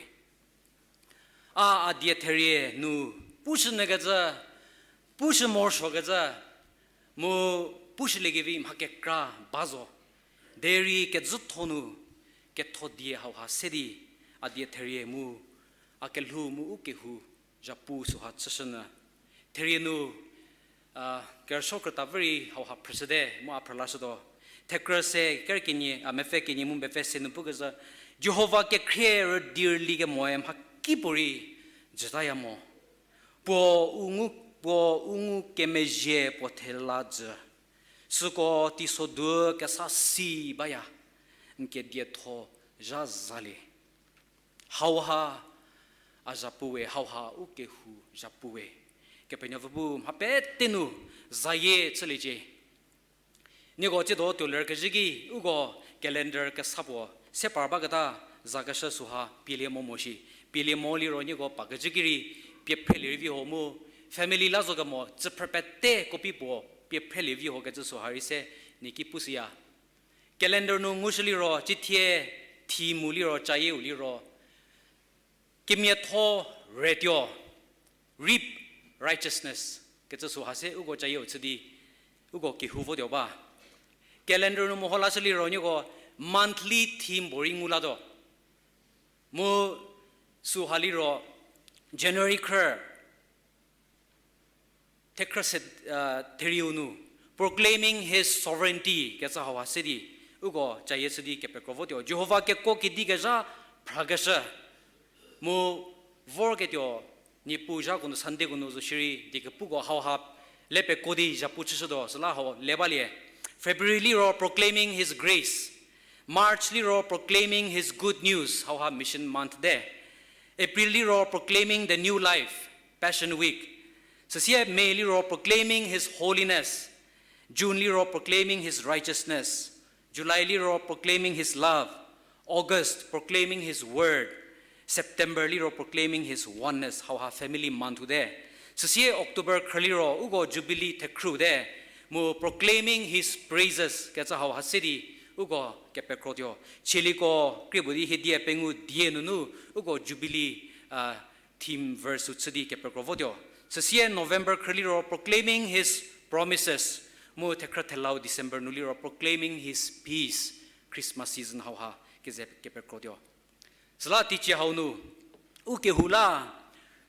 A, a die therie nu, pushü nyü kecü, pushü morosuo kecü, mu pushüliekevi mha kekra ba zo. Derei kezütho nu, ketho die hauha se di, a die therie mu, a kelhou mu u kehou, zhapu süha chüshünyü. Therie nu, a, kerüsuo krüta vü rei hauha phrüshüte, mu a phrülashütuo. Thekrü se kerü kenie, a, mepfü kenie mu mepfü se nu pukezhü, Jihova kekhrie rüdi rüli kemoe mhakipuorei jütaya mo. Puo u ngu, puo u ngukemezhie puo thela jü. Süko teisodu kesa si baya, n kedietho zha zalie. Hauha a zhapu we, hauha u kehou zhapu we. Kepenuopfü bu mha pete nu zayie chüliecie. Nieko tsiedo tuo ler kezhü ki, uko calendar kesa puo se par baketa zakeshü süha pielie mo mo shi. Pielie mo liro nieko pa kezhü ki rei pie phrelie rei vi ho mu, family la zo kemo, tsüphrü pete copy puo pie phrelie vi ho kecü süha rei se, nie ki pushüya. Calendar nu ngushü liro, cithie theme-u liro, cayieu liro, kemiatho retuo, reap righteousness kecü süha se uko cayieu chü di, uko kehou votuo ba. Calendar nu meho lashü liro nieko monthly theme puorei ngu latuo. Mu süha liro January khrü, thekhrü se, therieu nu, Proclaiming His Sovereignty kecü hauha se di, uko cayie chü di kepekro votuo. Jihova kekuo kedikezha phrakeshü. Mu vorketuo, Niepuu zhako nu Sundayko nu zo shierei die kepuko hauha le pekuo di zhapu chüshütuo, süla hau le balie. February liro Proclaiming His Grace. March liro Proclaiming His Good News, hauha Mission Month te. April liro Proclaiming the New Life, Passion Week. Süsie May liro Proclaiming His Holiness. June liro Proclaiming His Righteousness. July liro Proclaiming His Love. August, Proclaiming His Word. September liro Proclaiming His Oneness, hauha Family Month-u te. Süsie October khrü liro uko Jubilee thekhrü te. Mu Proclaiming His Praises kecü hauha se di uko kepekrotuo. Chieliko krie puo di hiedie pengou die nunu uko Jubilee theme verse-u chü di kepekro votuo. Süsie November khrü liro Proclaiming His Promises. Mu thekhrü thelau December nu liro Proclaiming His Peace, Christmas season hauha keze kepekrotuo. Süla teicie hau nu, u kehou la,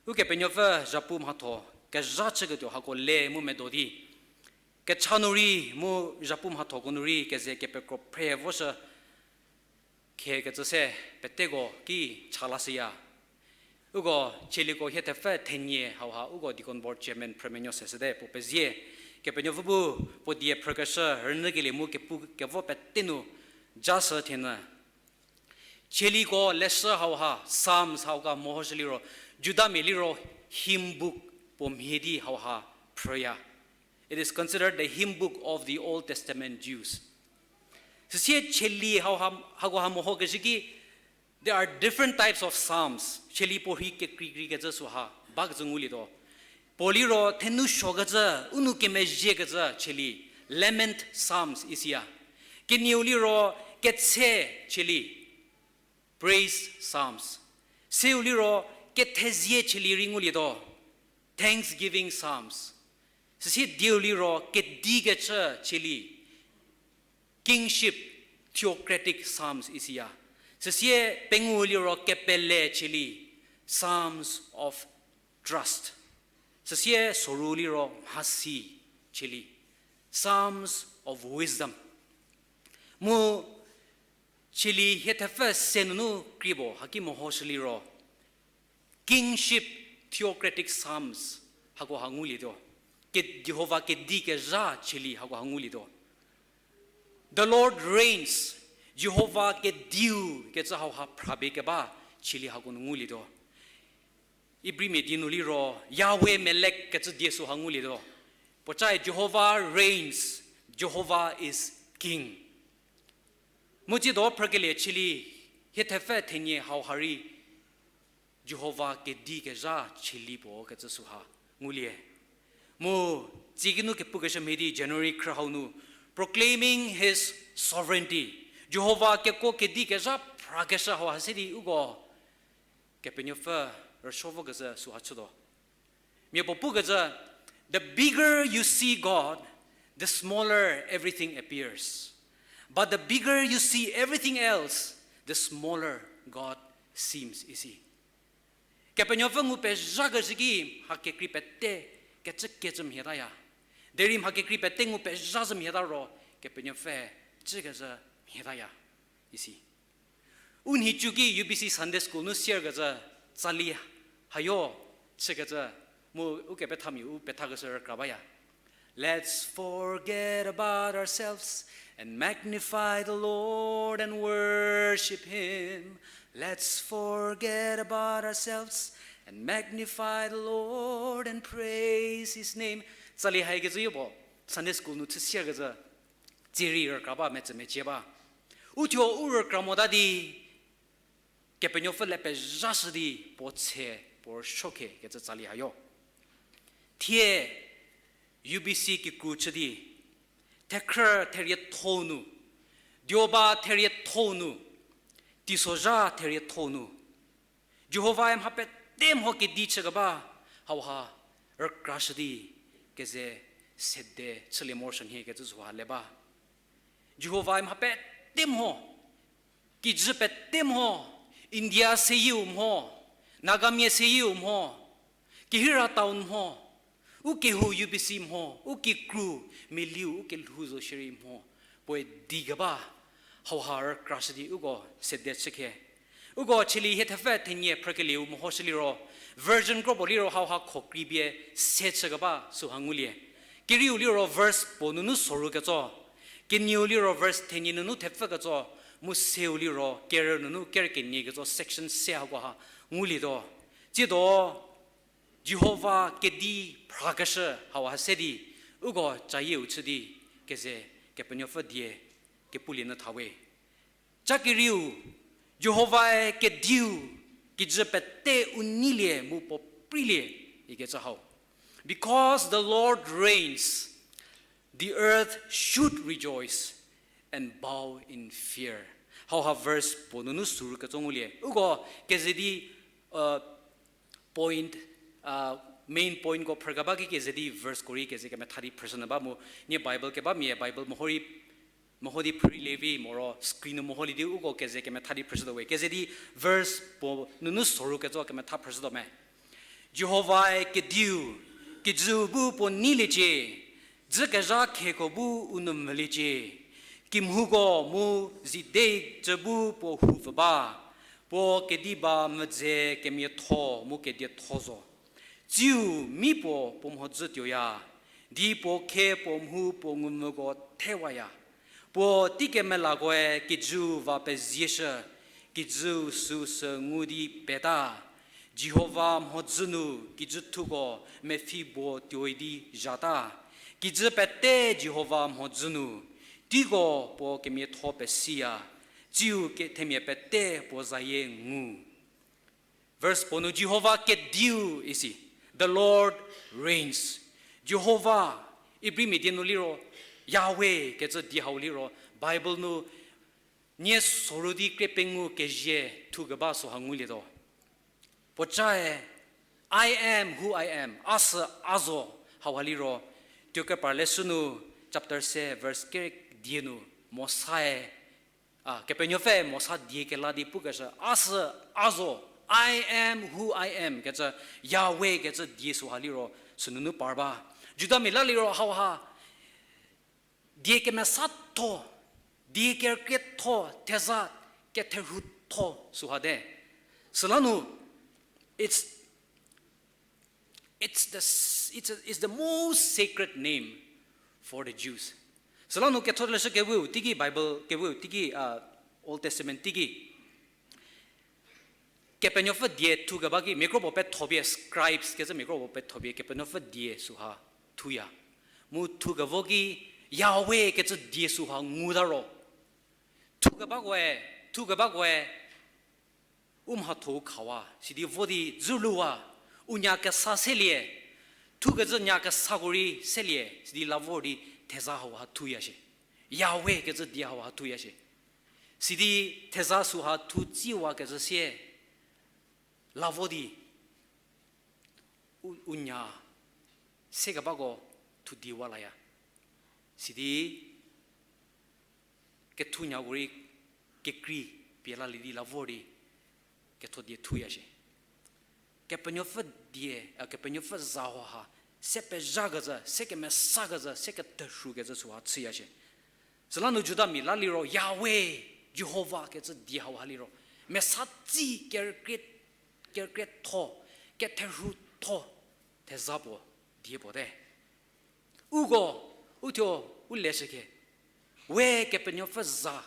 Ukepenuopfü zhapu mhatho kezha chüketuo hako le mu medo di, kecha nu rei mu zhapu mhathoko nu rei keze kepekro phre voshü khekecü se peteko ki cha lashüya. Uko chieliko hie thepfü thenie hauha uko Deacon Board Chairman Phrümenuo se süte puo pezie. Kepenuopfü bu puo die phrükeshü rünyükelie mu kepu kevo pete nu jashü thienyü. Chieliko leshü hauha, Psalms hauha mehoshü liro, Judamia liro hymn book puo mhie di hauha phrüya. It is considered the hymn book of the Old Testament Jews. Süsie chielie hauha, hakoha mehokezhü ki, there are different types of Psalms. Chielie puorhi kekreikreikecü süha bakecü ngulietuo. Puo liro thenou suokecü, u nou kemezhiekecü chielie, lament Psalms isiya. Kenieu liro ketse chielie, praise Psalms. Seu liro kethezie chielie rei ngulietuo, thanksgiving Psalms. Süsie dieu liro kedikecü chielie, kingship, theocratic Psalms isiya. Süsie pengou liro kepele chielie, Psalms of trust. Süsie soru liro mhasi chielie, Psalms of wisdom. Mu chielie hie thepfü se nunu krie puo haki mehoshü liro, kingship, theocratic Psalms hakoha ngulietuo. Ke Jihova kedikezha chielie hakoha ngulietuo. The Lord reigns, Jihova kediu kecü hauha phrapie keba chielie hako nu ngulietuo. Ibrimia die nu liro, Yahweh Melek kecü die süha ngulietuo. Puocae Jehovah reigns, Jehovah is king. Mu tsiedo phrükelie chielie, hie thepfü thenie hauha rei, Jihova kedikezha chielie puo kecü süha ngulie. Mu tsie kinu kepukeshü mhie di January khrü hau nu, Proclaiming His Sovereignty. Jihova kekuo kedikezha phrakeshü hauha se di uko Kepenuopfü rüsuo vokecü süha chütuo. Mia puo pukecü, the bigger you see God, the smaller everything appears. But the bigger you see everything else, the smaller God seems, isi. Kepenuopfü ngu pezhakezhü ki mha kekrei pete kecükecü mhie taya. Derei mha kekrei pete ngu pezhazhü mhie ta ro, Kepenuopfü cükezhü mhie taya, isi. U nhicu ki U B C Sunday School nu sierkecü tsali hayo chükecü mu ukepethamia u pethakeshü rükra baya. Let's forget about ourselves and magnify the Lord and worship Him. Let's forget about ourselves and magnify the Lord and praise His name. Tsali haikecü yopuo Sunday School nu chü sierkecü tsirei rükra ba metsü mecie ba. Uthuo u rükra mota di, Kepenuopfü le pezhashü di puo tshe puo rüsuokhe kecü tsali hayo. Thie U B C kikru chü di, thekhrü therietho nu, Jihova therietho nu, teisozha therietho nu, Jihovae mha pete mho kedi chükeba, hauha rükrashü di keze sede chülie morosuo nhie kecü süha le ba. Jihovae mha pete mho, kijü pete mho, India seyieu mho, Nagamia seyieu mho, Kihira town mho, u kehou U B C mho, u kikru, meliu u kelhou zo shierei mho, puoe di keba, hauha rükrashü di uko sede chükhe. Uko chülie hie thepfü thenie phrükelieu mehoshü liro, version kropuo liro hauha khokrei bie se chükeba süha ngulie. Kerieu liro verse puo nunu soru ketso, kenieu liro verse thenie nunu thepfü ketso, mu seu liro kerü nunu kerü kenie ketso section se hakoha ngulietuo. Tsiedo Jihova kedi phrakeshü hauha se di, uko cayieu chü di, keze Kepenuopfü die kepulie nyü thawe. Ca kerieu, Jihovae kediu, kijü pete u neilie mu puo preilie, ikecü hau. Because the Lord reigns, the earth should rejoice and bow in fear. Hauha verse puo nunu soru ketso ngulie. Uko keze di, point, main pointko phrükeba ki keze di verseko rei keze kemetha di phrüshünyü ba mu, nie Bible keba mia Bible meho di phrülie vi moro screen nu meholie di uko keze kemetha di phrüshütuo we. Keze di verse puo nunu soru ketso kemetha phrüshütuo me. Jihovae kediu, kijüu bu puo neiliecie, dzükezha kheko bu u nou mvüliecie, kimhouko mu zidecü bu puo houpfü ba, puo kediba mvüdze kemiatho mu kedietho zo. Tsiu mi puo puo mhodzü tuoya, di puo khe puo mhu puo ngumvüko thewaya. Puo teikemelakoe kijüu va pezieshü, kijüu süu sü ngu di peta. Jihova mhodzü nu kijüthuko mepfhi buo tuoi di zhata. Kijü pete Jihova mhodzü nu, teiko puo kemiatho pesiya, tsiu ke- themia pete puo zayie ngu. Verse puo nu Jihova kediu isi, the Lord reigns. Jihova, Ibrimia die nu liro, Yahweh kecü die hau liro, Bible nu nie soru di krie pengou kezie thukeba süha ngulietuo. Puocae, I am who I am, a sü a zo, hauha liro, Tuokepar leshü nu, chapter se, verse kere die nu, Mosae, a, Kepenuopfü Mosa die kela di pukeshü, a sü a zo, I am who I am, kecü Yahweh kecü die süha liro, sünunu par ba. Judamia la liro hauha, die kemesatho, die kerükrietho, theza ketherhutho süha te. Süla nu, it's, it's the, it's a, it's the most sacred name for the Jews. Süla nu ketholeshü keweu teiki, Bible keweu teiki, a, Old Testament teiki Kepenuopfü die thukeba ki, mia kropuo petho pie, scribes kecü mia kropuo petho pie Kepenuopfü die süha thuya. Mu thukevo ki, Yahweh kecü die süha nguta ro, thukebakoe, thukebakoe, u mhatho-u khawa, sidi vo di dzüluwa, u nya kesa selie, thukecü nya kesako rei selie, sidi la vor di theza hauha thuya shie. Yahweh kecü die hauha thuya shie. Sidi theza süha thu tsiwa kecü sie, la vo di u, u nya sekebako thu diwa laya. Sidi kethu nyako rei kekrei pie lalie di la vor di ketho die thuya shie. Kepenuopfü die, a, Kepenuopfü za hauha, se pezhakecü, se kemesakecü, se keterhukecü süha chüya shie. Süla nu Judamia la liro Yahweh, Jihova kecü die hauha liro, mesatsi kerükrie, kerükrietho, ketherhutho, theza puo, die puo te. Uko, uthuo, u leshüke, we Kepenuopfü za,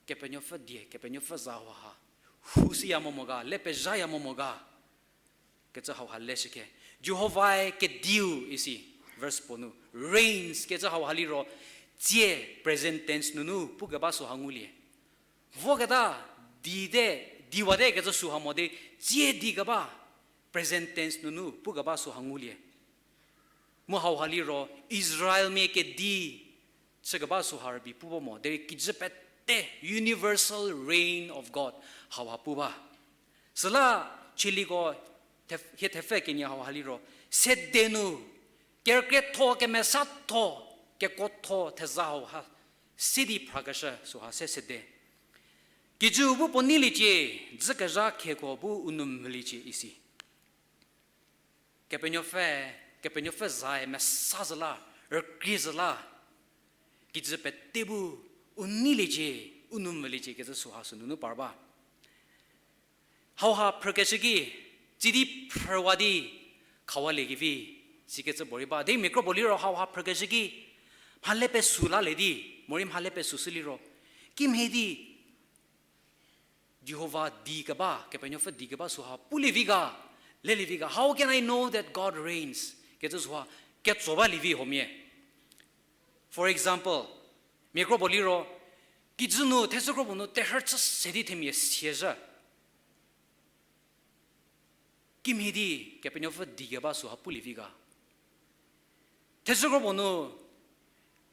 Kepenuopfü die, Kepenuopfü za hauha, hu siya mo mo ga, le pezhaya mo mo ga, kecü hauha leshüke. Jihovae kediu isi, verse puo nu, reigns kecü hauha liro, tsie present tense nunu pukeba süha ngulie. Voketa, di te, diwate kecü süha mo di, tsie di keba, present tense nunu pukeba süha ngulie. Mu hauha liro, Israelmia kedi, chükeba süha rübei pu ba mo, derei kijü pete, universal reign of God, hauha pu ba. Süla chieliko, thef-, hie thepfü kenie hauha liro, sede nu, kerükrietho, kemesatho, kekuotho, theza hauha, se di phrakeshü süha se sede. Kijüu bu puo neiliecie, dzükezha khieko bu u nou mvüliecie isi. Kepenuopfü, Kepenuopfü zae mesa zhü la, rükrie zhü la, kijü pete bu u neiliecie, u nou mvüliecie kecü süha sünunu par ba. Hauha phrükeshü ki, tsidi phrüwa di khawaliekevi, sikecü puorei ba. Di mia kro puo liro hauha phrükeshü ki, mhale pesu lalie di, morei mhale pesu shü liro, kimhie di Jihova di keba, Kepenuopfü di keba süha pulievi ga, lelievi ga. How can I know that God reigns? Kecü süha ketso balievi huomia. For example, mia kro puo liro, kijü nu, thechü kro puo nu terhü chü se di themia siazhü. Kimhie di Kepenuopfü di keba süha pulievi ga. Thechü kro puo nu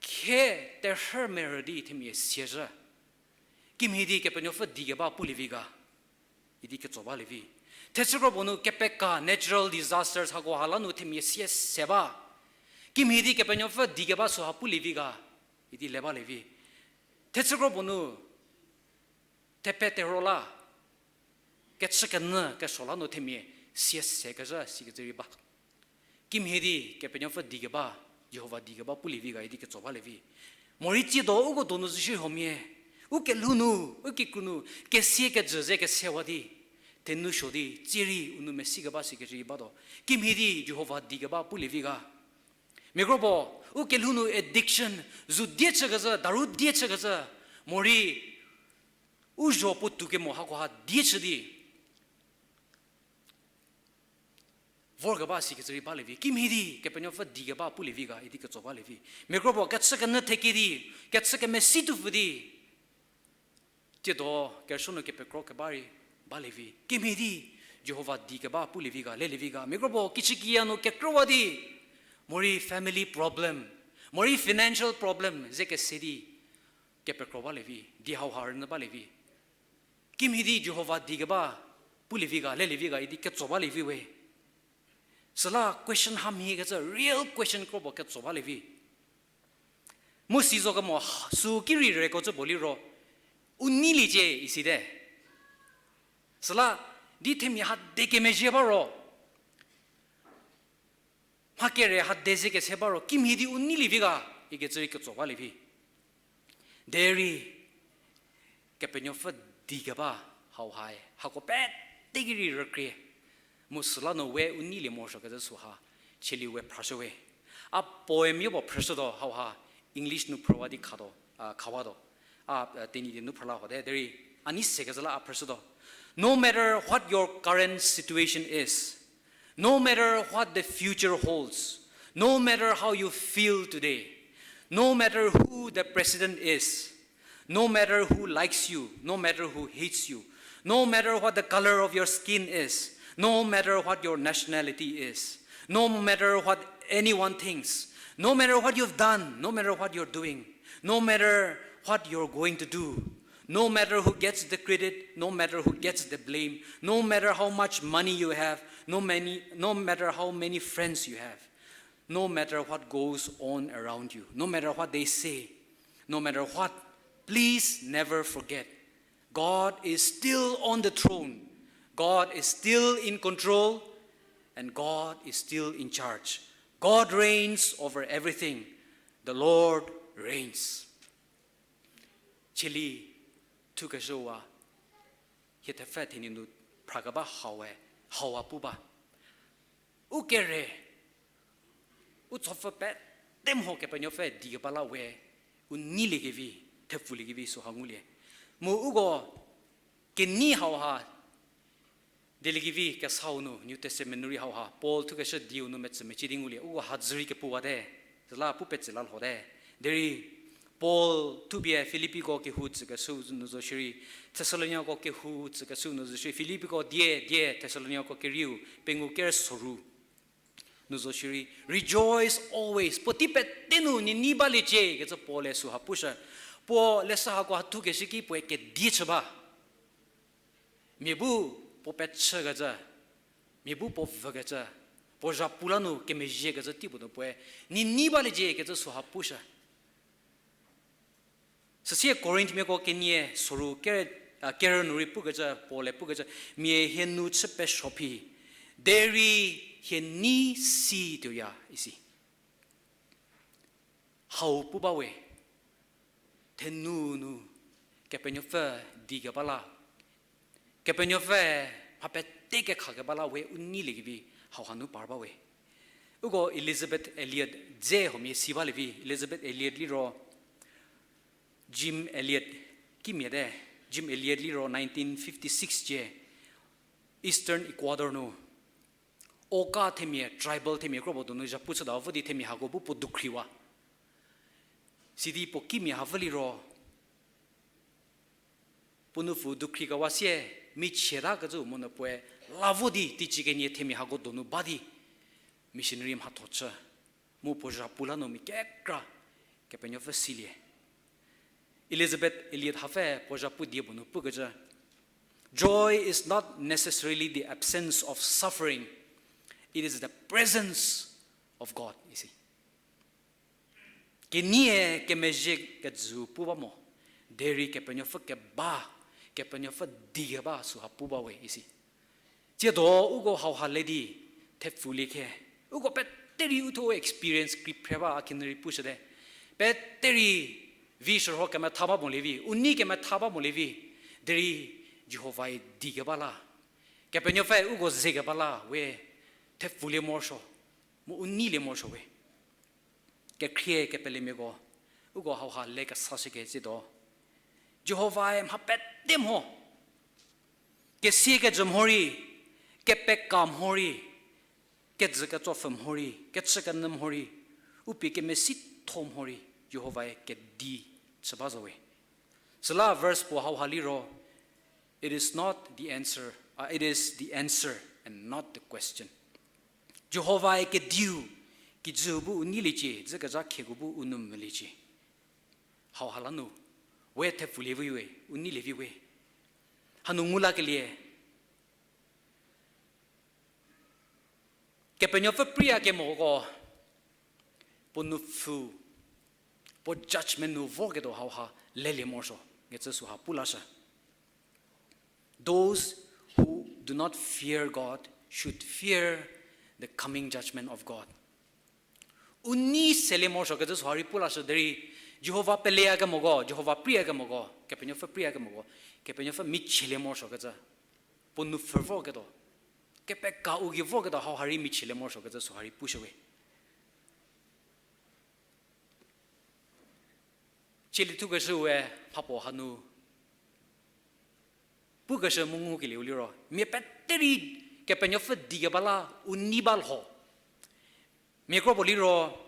khie terhü merü di themia siazhü. Kimhie di Kepenuopfü di keba pulievi ga, idi ketso balievi. Thechü kro puo nu kepeka natural disasters hako ha la nu themia sie se ba. Kimhie di Kepenuopfü di keba süha pulievi ga, idi le balievi. Thechü kro puo nu thepe tero la, kechükenyü kesuo la nu themia sie se kezhü sikecü rei ba. Kimhie di Kepenuopfü di keba, Jihova di keba pulievi ga idi ketso balievi. Morei tsiedo uko donu zhü shi huomia, u kelhou nu, u kikru nu, kesie kejü ze kesewa di, thenu suo di, tsie rei u nou mesi keba sikecü rei batuo. Kimhie di Jihova di keba pulievi ga. Mia kro puo, u kelhou nu addiction, zu die chükezhü, daru die chükezhü, morei u zho puotou kemo hakoha die chü di vorkeba sikecü rei balievi. Kimhie di Kepenuopfü di keba pulievi ga idi ketso balievi. Mia kro puo kechükenyü theke di, kechü kemesi tuopfü di, tsiedo kerüsuo nu kepekro keba rei balievi. Kimhie di Jihova di keba pulievi ga, lelievi ga. Mia kro puo kichükiya nu kekrüwa di, morei family problem, morei financial problem ze kese di kepekro balievi, di hauha rünyü balievi. Kimhie di Jihova di keba pulievi ga, lelievi ga idi ketso balievi we. Süla question hamhie kecü, real question kro puo ketso balievi. Mu si zo kemo, sü ki rei reko cü puo liro, u neiliecie isite. Süla, di themia ha de kemezhie ba ro, mha kere ha de ze kese ba ro, kimhie di u neilievi ga, ikecü rei ketso balievi. Derei, Kepenuopfü di keba hauhae, hako pete ki rei rükrie. Mu süla nu we u neilie morosuokecü süha, cheli we phrashü we. A poem yopuo phrüshütuo hauha, English nu phrüwa di khatuo, a, khawatuo. A, a, Tenyidie nu phrüla hote, derei, a nei se kezhü la a phrüshütuo. No matter what your current situation is, no matter what the future holds, no matter how you feel today, no matter who the president is, no matter who likes you, no matter who hates you, no matter what the color of your skin is, no matter what your nationality is, no matter what anyone thinks, no matter what you've done, no matter what you're doing, no matter what you're going to do, no matter who gets the credit, no matter who gets the blame, no matter how much money you have, no many, no matter how many friends you have, no matter what goes on around you, no matter what they say, no matter what, please never forget, God is still on the throne. God is still in control. And God is still in charge. God reigns over everything. The Lord reigns. Cheli thukezhüwa, hie thepfü thenyi nu phrakeba hau-e, hauha pu ba. U kere, u tsopfü pete mho Kepenuopfü di keba la we, u neiliekevi, thepfuliekevi süha ngulie. Mu uko kenei hauha, dieliekevi kesau nu, New Testament nu rei hauha, Paul thukeshü dieu nu metsü mecie di ngulie, uko hadzü rei kepuwate, süla pu petsü la lhote. Derei Paul thupie Filippiko kehou tsükeshü nu zo shierei, Thessaloniako kehou tsükeshü nu zo shierei, Filippiko die, die, Thessaloniako kerieu, pengou ker soru. nu zo shierei, rejoice always. Puotei pete nu nie nei baliecie kecü Paul-e süha pushü. Puo leshü hako ha thukeshü ki puoe kedie chü ba. Mia bu puo pechükecü, mia bu puo vükecü, puo zhapu la nu kemezhiekecü teipuo nu puoe nie nei baliecie kecü süha pushü. Süsie Korinthmiako kenie soru ker-, a, kerü nu rei pukecü, Paul-e pukecü, mia hie nu chü pesuo phi, derei hie nei si tuoya isi. Hau pu ba we, thenu nu Kepenuopfü di keba la, Kepenuopfü mha pete kekha keba la we u neiliekevi hau hanu par ba we. Uko Elisabeth Elliot dze huomia si balie vi, Elisabeth Elliot liro Jim Elliot kimia te, Jim Elliot liro nineteen fifty-six cie Eastern Ecuador nu Auca themia, tribal themia kropuo donu zhapu chüta vo di themia hako bu puo dukhriwa. Sidi puo kimia ha vü liro puo nupfu dukhri kewa sie michie ta kecü mo nu puoe la vo di teicie kenie themia hako donu ba di missionary mhatho chü. Mu puo zhapu la nu mia kekra Kepenuopfü silie. Elisabeth Elliot hapfü puo zhapu die puo nu pukecü, joy is not necessarily the absence of suffering, it is the presence of God isi. Kenie kemezhie kejü pu ba mo, derei Kepenuopfü keba, Kepenuopfü di keba süha pu ba we isi. Tsiedo uko hauha le di thepfulie khe, uko pete rei uthuo experience kri phre ba a kinu rei pushüte. Pete rei vi shürho kemetha ba molie vi, u nei kemetha ba molie vi, derei Jihovae di keba la, Kepenuopfü uko ze keba la we thepfulie morosuo, mu u neilie morosuo we. Kekhrie kepelemiako, uko hauha le kesashü kecütuo, Jihovae mha pete mho, kesie kejü mho rei, kepeka mho rei, kejü ketsopfü mho rei, kechükenyü mho rei, u pie kemesitho mho rei Jihovae kedi chü ba zo we. Süla verse puo hauha liro, it is not the answer, uh, it is the answer and not the question. Jihovae kediu, kijü bu u neiliecie, dzükezha khieko bu u nou mvüliecie. Hauha la nu, we thepfulie vi we, u neilie vi we. Hanu ngu lakelie, Kepenuopfü priya kemoko, puo nupfu, puo judgment nu vorketuo hauha lelie morosuo, ngecü süha pu lashü. Those who do not fear God should fear the coming judgment of God. U nei selie morosuo kecü süha rei pu lashü derei, Jihova peleyakemoko, Jihova priyakemoko, Kepenuopfü priyakemoko, Kepenuopfü michielie morosuo kecü, puo nupfu vorketuo, kepeka u gei vorketuo hauha rei michielie morosuo kecü süha rei pushü we. Chieliethukeshü we mhapuo hanu pukeshü mu ngukelieu liro, mia pete rei Kepenuopfü di keba la u nei ba lho. Mia kropuo liro,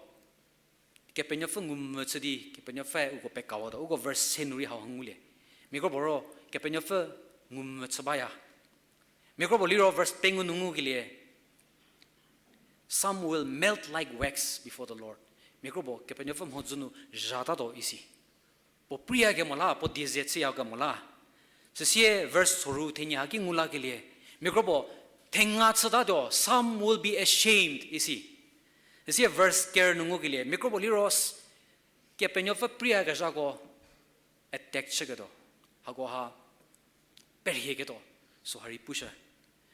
Kepenuopfü ngumvü chü di, Kepenuopfü uko pekawatuo, uko verse se nu rei hau ngulie. Mia kropuo ro, Kepenuopfü ngumvü chü baya. Mia kropuo liro verse pengou nu ngukelie, some will melt like wax before the Lord. Mia kropuo Kepenuopfü mhodzü nu zhatatuo isi. Puo priyakemo la, puo die ze chüyakemo la. Süsie verse soru thenie haki ngu lakelie, mia kropuo thenga chütatuo, some will be ashamed isi. Süsie verse ker nu ngukelie, mia kropuo liro s-, Kepenuopfü priyakezhako attack chüketuo, hakoha perhieketuo, süha rei pushü.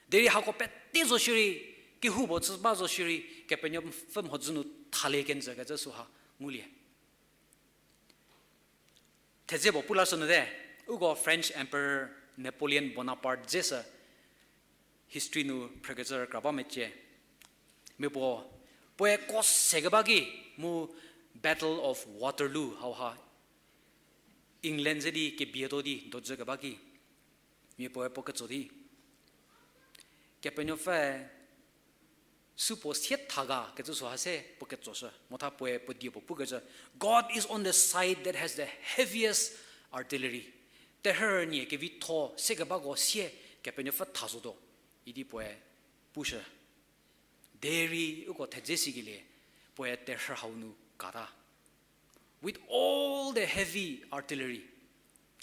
Derei hako pete zo shierei, kehoupuo chü ba zo shierei, Kepenuopfü mhodzü nu thalie kenjü kecü süha ngulie. Thedze puo pu lashü nyü te, uko French Emperor Napoleon Bonaparte dzesü history nu phrükecü rükra ba mecie. Mia puo, puoe ko se keba ki mu Battle of Waterloo hauha England ze di kebietuo di dojü keba ki, mia puoe puo ketso di, Kepenuopfü supuo sie tha ga kecü süha se puo ketsoshü, motha puoe puo die puo pukecü, God is on the side that has the heaviest artillery. Terhü nie kevitho se kebako sie Kepenuopfü tha zotuo idi puoe pushü. Derei uko thedze sikelie, puoe terhü hau nu kata. With all the heavy artillery,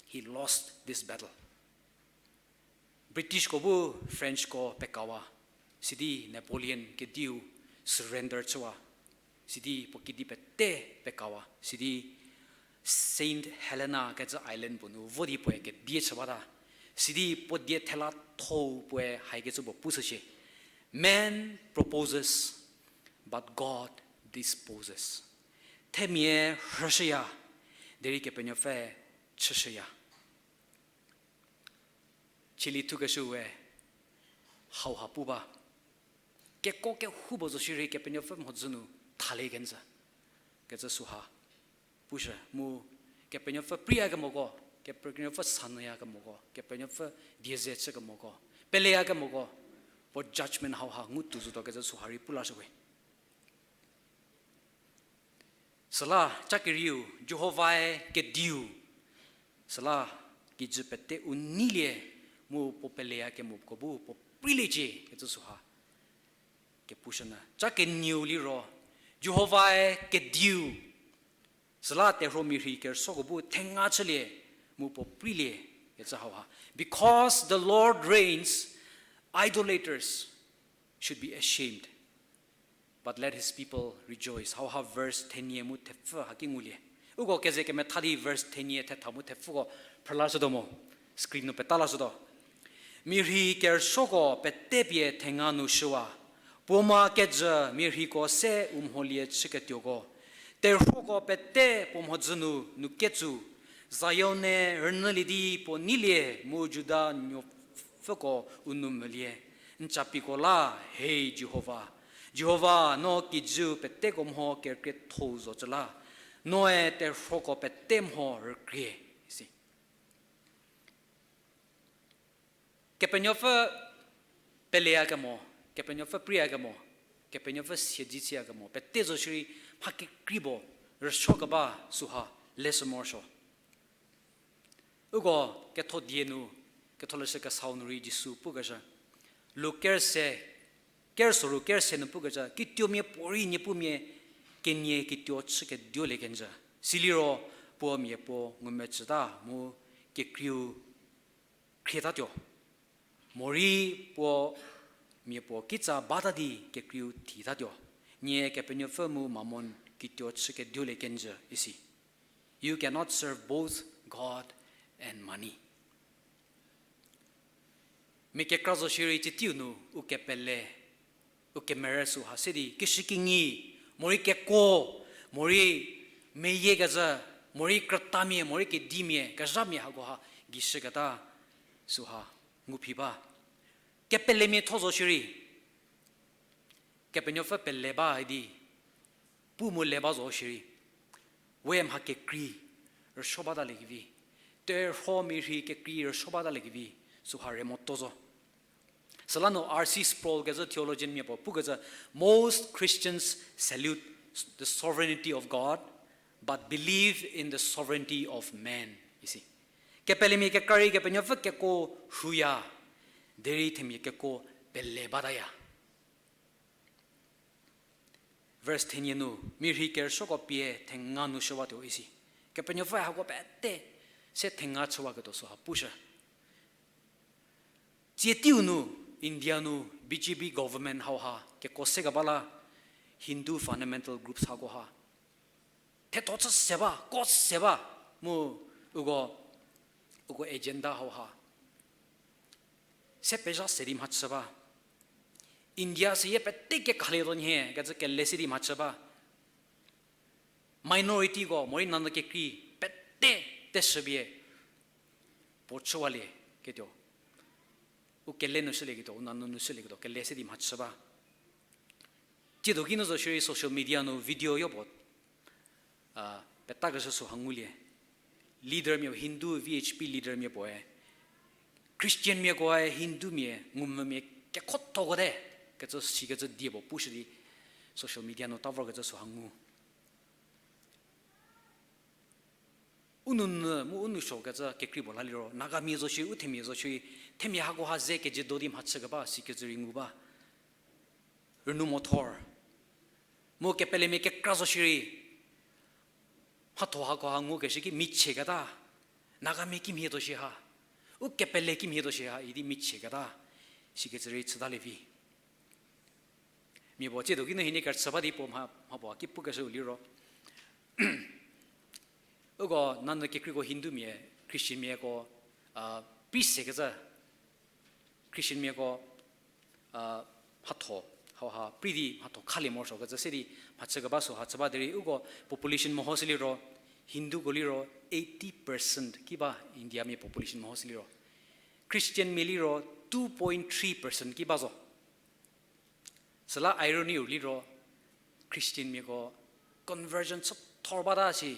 he lost this battle. Britishko bu Frenchko pekawa, sidi Napoleon kediu surrender chüwa, sidi puo kedi pete pekawa, sidi Saint Helena kecü island puo nu vo di puoe kedie chü bata, sidi puo die thela thou puoe haikecü puo pushü shie, Man proposes, but God disposes. Themia rhüshüya, derei Kepenuopfü chüshüya. Chili thukeshüe hauha pu ba. Keko kehoupuo zo shierei Kepenuopfü mhodzü nu thalie kenjü kecü süha pushü mu Kepenuopfü prieyakemoko, Kepenuopfü sanyüyakemoko, Kepenuopfü die ze chükemoko, peleyakemoko, puo judgment hauha ngutuo zotuo kecü süha rei pu lashüwe. Süla ca kerieu, Jihovae kediu, süla kijü pete u neilie mu puo peleyakemoko bu puo preiliecie kecü süha kepushünyü. Ca kenieu liro, Jihovae kediu, süla terhuo mirhi kerüsuoko bu thenga chülie mu puo preilie kecü hauha. Because the Lord reigns, idolaters should be ashamed, but let his people rejoice. Hauha verse thenie mu thepfü haki ngulie. Uko keze kemetha di verse thenie thetha mu thepfüko phrülashütuo mo, screen nu petalashütuo. Mirhi kerüsuoko pete pie thenga nu shüwa, puoma kejü mirhiko se u mholie chüketuoko, terhuoko pete puo mhodzü nu nu ketsu, Zion-e rünyülie di puo neilie mu Juda nuopfüko u nou mvülie. N capiko la, he Jihova, Jihova, no kijü peteko mho kerükriethou zocü la, noe terhuoko pete mho rükrie, isi. Kepenuopfü peleyakemo, Kepenuopfü preiyakemo, Kepenuopfü siedze chüyakemo pete zo shierei mha kekrei puo rüsuokeba süha leshü morosuo. Uko ketho die nu, ketholeshü kesau nu rei Jisu pukeshü, Luk kerüse, kerüsoru kerüse nu pukecü, kituomia puorei Niepumia kenie kituo chükeduolie kenjü. Siliro puo mia puo ngumecüta mu kekreiu khrietatuo. Morei puo mia puo kitsa bata di kekreiu thitatuo. Nie Kepenuopfü mu mamon kituo chükeduolie kenjü isi. You cannot serve both God and money. Mia kekra zo shierei tsieteiu nu u kepele, u kemerü süha se di kishükinyi, morei kekuo, morei meyiekezhü, morei krütamia, morei kedimia, kezhamia hakoha gei shüketa süha nguphi ba. Kepelemia tho zo shierei, Kepenuopfü pele ba idi pu mu le ba zo shierei, we mha kekrei rüsuo bataliekevi, terhuo mirhi kekrei rüsuo bataliekevi süha re moto zo. Süla nu R C Sproul kecü theologian mia puo pukecü, Most Christians salute the sovereignty of God, but believe in the sovereignty of man, isi. Kepelemia kekra rei Kepenuopfü kekuo rhuya, derei themia kekuo pele bataya. Verse thenie nu, mirhi kerüsuoko pie thenga nu shüwatuo isi. Kepenuopfüe hako pete se thenga chüwaketuo süha pushü. Tsieteiu nu, India nu B J P government hauha kekuo sekeba la Hindu fundamental groups hakoha thetho chü se ba, ko se ba, mu uko, uko agenda hauha se pezha se di mhachü ba. India seyie pete kekhalietuo nhie kecü kele se di mhachü ba. Minorityko morei nanyü kekrei pete teshüpie puo chüwalieketuo, u kele nu shülieketuo, u nanyü nu shülieketuo kele se di mhachü ba. Tsiedo kinu zo shierei social media nu video yopuo petakeshü süha ngulie. Leadermia, Hindu V H P leadermia puoe Christianmiakoe Hindumia ngumvümia kekhothokote kecü sikecü die puo pushü di social media nu ta vorkecü süha ngu. U nounyü mu u nousuokecü kekrei puo la liro, Nagamia zo shierei, u themia zo shierei, themia hakoha ze kejiedo di mhachükeba sikecü rei ngu ba. rünou mo thor. Mu kepelemia kekra zo shierei, mhatho hako ha ngukeshü ki michieketa. Nagamia kimhie tuo shi ha. U kepele kimhie tuo shi ha idi michieketa. Sikecü rei chütalie vi. Mia puo tsiedo kinu hienie kerüchü ba di puo mha, mha puo ki pukeshüu liro. Uko nanyü kekreiko Hindumia, Christianmiako, a, prei sekecü, Christianmiako, a, mhatho, hauha prei di mhatho khalie morosuokecü se di mhachü keba süha chü ba derei uko population mehoshü liro, Hinduko liro eighty percent ki ba Indiamia population mehoshü liro. Christianmia liro two point three percent ki ba zo. Süla irony-u liro, Christianmiako conversion chü thor bata shi.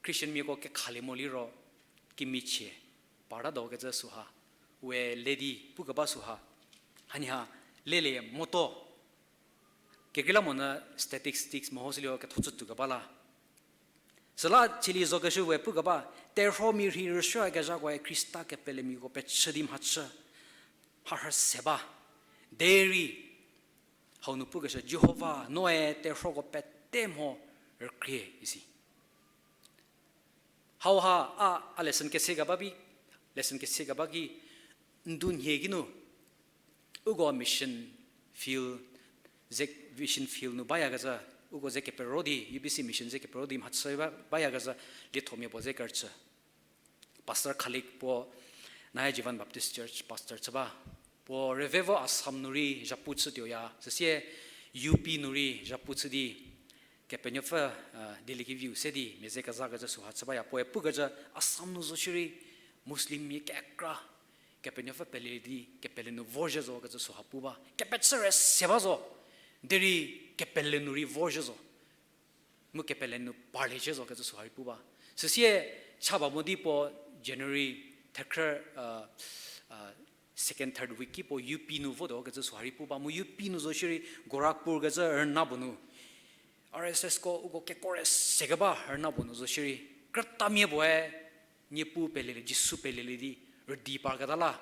Christianmiako kekhalie mo liro, kimichie, parta do kecü süha, we le di pukeba süha, hanie ha, lelie motuo, kekreilamonyü statistics mehoshü liro ketho chütuo keba la. Süla chülie zokeshü we pukeba, terhuomia rhi rüsuoyakezhakoe Khrista kepelemiako pechü di mhachü, mharhü se ba. Derei, hau nu pukeshü Jihova noe terhuoko pete mho rükrie isi. Hauha a, a lesson kese keba bi, lesson kese keba ki, ndunhie kinu, uko mission field, ze mission field nu bayakezha, uko ze kepero di, U B C mission ze kepero di mhachü ba, bayakezha, liethomia puo ze kerüchü. Pastor Khalik puo, Naya Jivan Baptist Church pastor chü ba. Puo rüve vo Assam nu rei zhapu chütuoya, süsie U P nu rei zhapu chü di, Kepenuopfü, a, dieliekeviu se di mia ze kezakecü süha chü baya. Puoe pukecü Assam nu zo shierei Muslimmia kekra Kepenuopfü pele di kepele nu vorzhie zo kecü süha pu ba. Kepechü rei se ba zo, derei kepele nu rei vorzhie zo. Mu kepele nu parlie chie zo kecü süha rei pu ba. Süsie cha ba mo di puo January thekhrü, a, a, second, third week ki puo U P nu votuo kecü süha rei pu ba. Mu U P nu zo shierei Gorakhpur kecü rüna puo nu R S S ko uko kekuo rei se keba rüna puo nu zo shierei. Krütamia puoe Niepuu pelelie, Jisu pelelie di rüdi parketa la.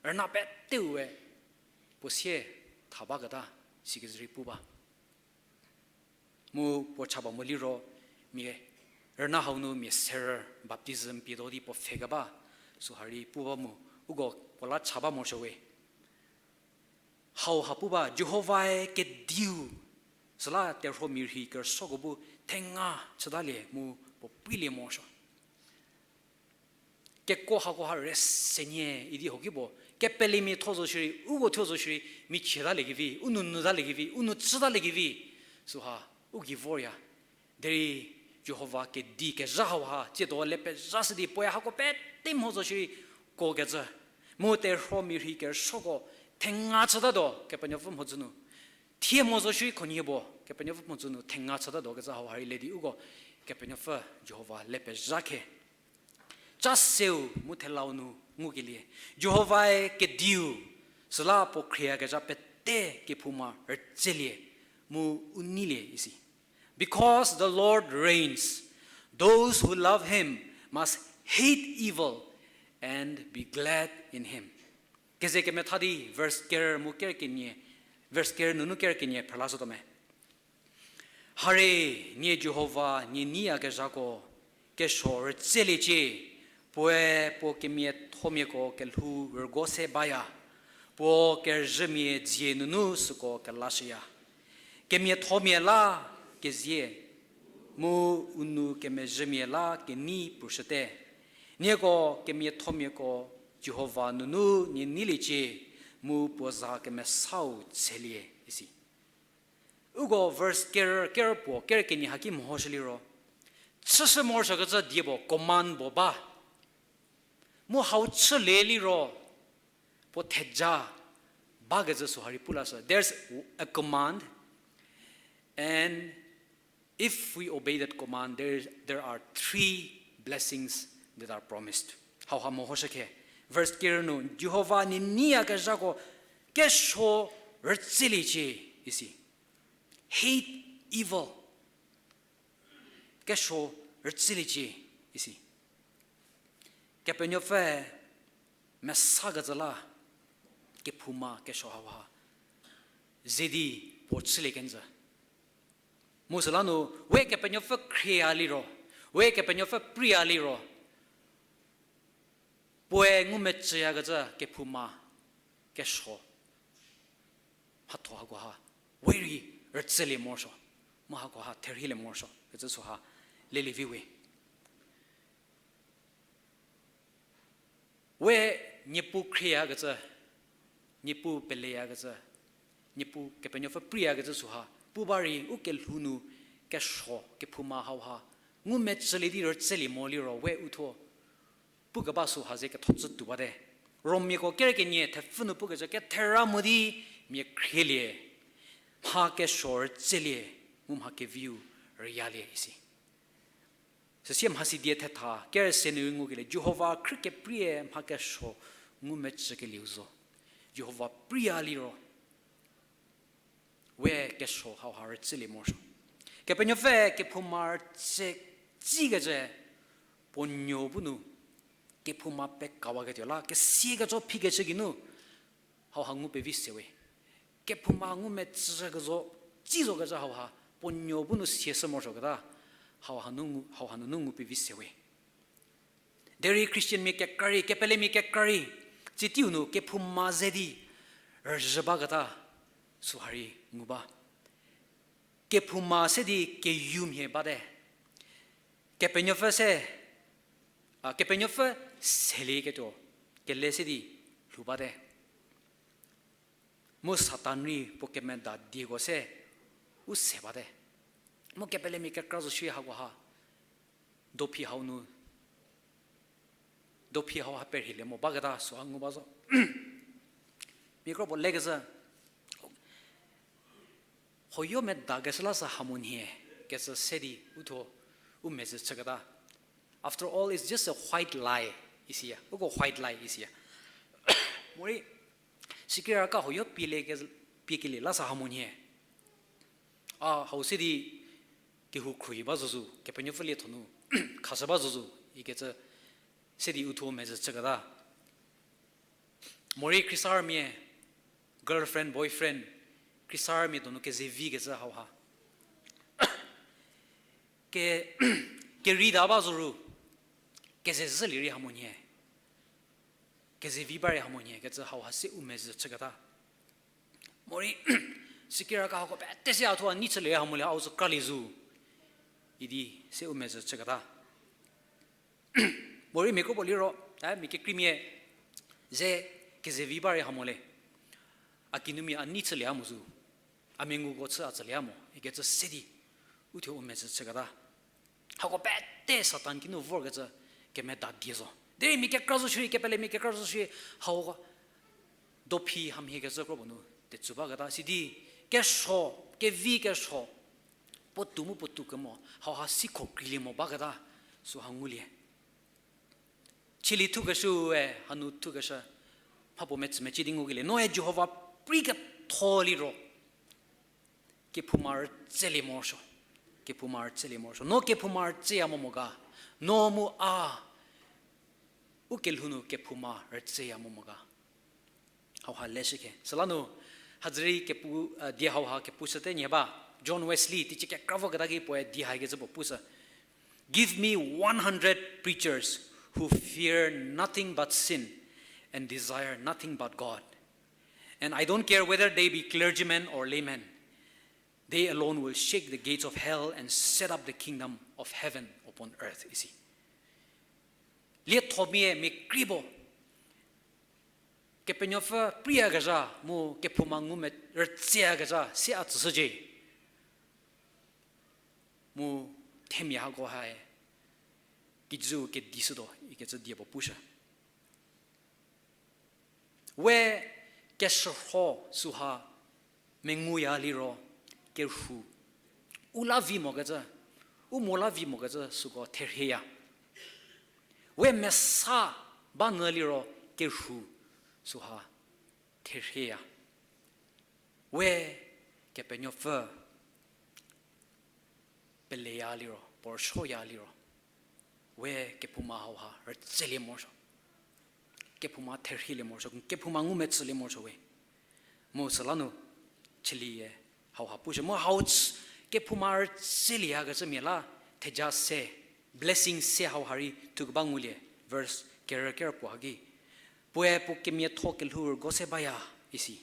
Rüna peteu we puo sie tha baketa sikecü rei pu ba. Mu puo cha ba mo liro mia rüna hau nu mia serü baptism pie tuo di puo pfhe keba süha rei pu ba mu uko puo la cha ba morosuo we. Hauha pu ba Jihovae kediu, süla terhuomia rhi kerüsuoko bu thenga chütalie mu puo preilie morosuo. Kekuo hakoha rüse nie idi hoki puo, kepelemia thuo zo shierei, uko thuo zo shierei, michietalie kevi, u nou nutalie kevi, u nou chütalie kevi, süha u gei vorya. Derei Jihova kedi kezha hauha tsiedo le pezhashü di puoe hako pete mho zo shierei kuokecü. Mu terhuomia rhi kerüsuoko thenga chütatuo Kepenuopfü mhodzü nu. Thie mho zo shierei khunhie puo Kepenuopfü mhodzü nu thenga chütatuo kecü hauha rei le di uko Kepenuopfü Jihova le pezha khe. Ca seu mu thelau nu ngukelie, Jihovae kediu, süla puo khrieyakezha pete kephouma rütselie mu u neilie isi. Because the Lord reigns, those who love him must hate evil and be glad in him. Keze kemetha di verse ker mu ker kenie, verse ker nunu ker kenie phrülashütuo me. Hare, nie Jihova nie neiyakezhako kesuo rütseliecie, puoe puo kemiathomiako kelhou rügo se baya, puo kerüzhümia dzie nunu süko kelashüya. Kemiathomia la kezie, mu u nou kemezhümia la kenei pushüte. Nieko kemiathomiako Jihova nunu nie neiliecie, mu puo za kemesau tshelie isi. Uko verse ker, ker puo, ker kenie haki mehoshüliro, chüshü morosuokecü die puo command puo ba. Mu hau chülie liro, puo theja bakecü süha rei pu lashü. There's a command, and if we obey that command, there, there are three blessings that are promised. Hauha mehoshü khe. Verse ker nu, Jihova nie neiyakezhako kesuo rütseliecie isi. Hate evil. Kesuo rütseliecie isi. Kepenuopfü mesakecü la kephouma kesuo hauha. ze di puo chülie kenjü. Mu süla nu, we Kepenuopfü khrieya liro, we Kepenuopfü preiya liro, puoe ngumecüyakecü kephouma, kesuo, mhatho hakoha, we rei rütsülie morosuo, mu hakoha therhielie morosuo kecü süha lelie vi we. We Niepuu khrieyakecü, Niepuu peleyakecü, Niepuu Kepenuopfü preiyakecü süha pu ba rei u kelhou nu kesuo, kephouma hauha ngumecülie di rütsülie mo liro we uthuo pukeba süha ze ketho chü tuo bate. Rommiako kerü kenie thepfü nu pukecü kethera mo di mia khrielie, mha kesuo rütsülie, mu mha keviu rüyalie isi. Süsie mhasidie thetha kerü se nu ngukelie, Jihova khrü keprie mha kesuo ngumecükelieu zo. Jihova preiya liro, we kesuo hauha rütsülie morosuo. Kepenuopfü kephouma rütsü tsikecü puo nuo bu nu kephouma pekawaketuo la, kesia kecho phikecü geinu hauha ngu pevi se we. Kephouma ngumecü kezo, tsi zokecü hauha puo nuo bu nu siashü morosuoketa, hauha nunu ngu pevi se we. Derei Christian mia kekra rei, kepelemia kekra rei, tsie teiu nu kephouma ze di rüzhü baketa süha rei ngu ba. Kephouma se di keyumhie bate. Kepenuopfü se, a, Kepenuopfü selieketuo kele se di lhou bate. Mu Satan rei puo kemeda dieko se u se bate. Mu kepelemia kekra zo shierei hakoha dophi hau nu, dophi hauha perhielie mo baketa süha ngu ba zo. Mia kro puo lekecü, hoyo medakeshü la sü hamonyü kecü se di uthuo u mezhü chüketa. After all, it's just a white lie, isiya. Uko white lie, isiya. Morei, sikiraka hoyo pie le ke, pie kelie la sü hamonyü. A, hau se di kehou khruohi ba zozo, Kepenuopfü lietho nu khashü ba zozo ikecü se di uthuo mezhü chüketa. Morei Khrisarümia, girlfriend, boyfriend, Khrisarümia donu kezevikecü hauha ke, kerei ta ba zo ru, kezezhülie rei hamonyü, kezevi ba rei hamonyü kecü hauha se u mezhü chüketa. Morei, sikiraka hako pete se a thuo a nei chülie rei hamolie, a u sü kralie zo, idi se u mezhü chüketa. Morei mia kro puo liro, a, mia kekreimia ze kezevi ba rei hamo le, a kinumia a nei chülie mo zo, a menguko chü a tsülie mo ikecü se di uthuo u mezhü chüketa. Hako pete Satan kinu vorkecü kemeda die zo. Derei mia kekra zo shierei, kepelemia kekra zo shierei, hau dophi hamhiekecü kro puo nu tetsu baketa sidi kesuo, kevi kesuo, puotou mu puotou kemo hauha sikho kreilie mo baketa süha ngulie. Chili thukeshüe hanu thukeshü, mhapuo metsümecie di ngukelie, noe Jihova prei ketho liro kephouma rütsülie morosuo. Kephouma rütsülie morosuo. No kephouma rütsüya mo mo ga? No mu a u kelhou nu kephouma rütsüya mo mo ga? Hauha leshükhe. Süla nu, hazürei kepu, a, die hauha kepushüte nyü ba. John Wesley, teicie kekra voketa ki puoe die haikecü puo pushü. Give me one hundred preachers who fear nothing but sin and desire nothing but God. And I don't care whether they be clergymen or laymen. They alone will shake the gates of hell and set up the kingdom of heaven upon earth, isi. Liethomia mia kekra puo, Kepenuopfü preiyakezha mu kephouma ngumecü rütsüyakezha se a tsüshücie. Mu themia hako hae kijüu kedishütuo ikecü die puo pushü. We keshürho süha menguya liro kerhu u la vi mokecü, u mo la vi mokecü süko therhieya. We mesa ba nyü liro kerhu süha therhieya. We Kepenuopfü peleya liro, puo rüsuoya liro, we kephouma hauha rütsülie morosuo, kephouma therhielie morosuo, kephouma ngumecülie morosuo we. Mu süla nu, chülie hauha pushü. Mu hau ch-, kephouma rütsülie hakecümia la, theja se, blessing se hauha rei thukeba ngulie, verse kerü kerü puo haki. Puoe puo kemiatho kelhou rügo se baya, isi.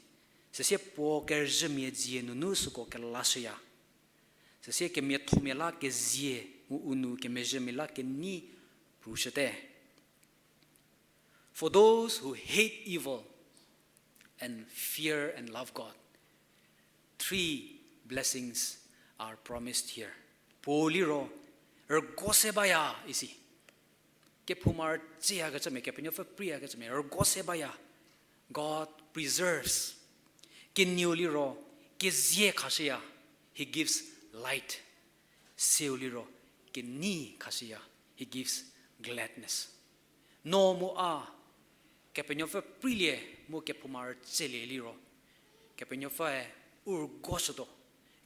Süsie puo kerüzhümia dzie nunu süko kelashüya. Süsie kemiathomia la kezie, mu u nu kemezhümia la kenei prushüte. For those who hate evil and fear and love God, three blessings are promised here. Puo liro, rügo se baya isi. Kephouma rütsüyakecümia, Kepenuopfü preiyakecümia, rügo se baya. God preserves. Kenieu liro, kezie khashüya, he gives light. Seu liro, kenei khashüya, he gives gladness. No mu a, Kepenuopfü preilie mu kephouma rütsülie liro, Kepenuopfüe u rügoshütuo,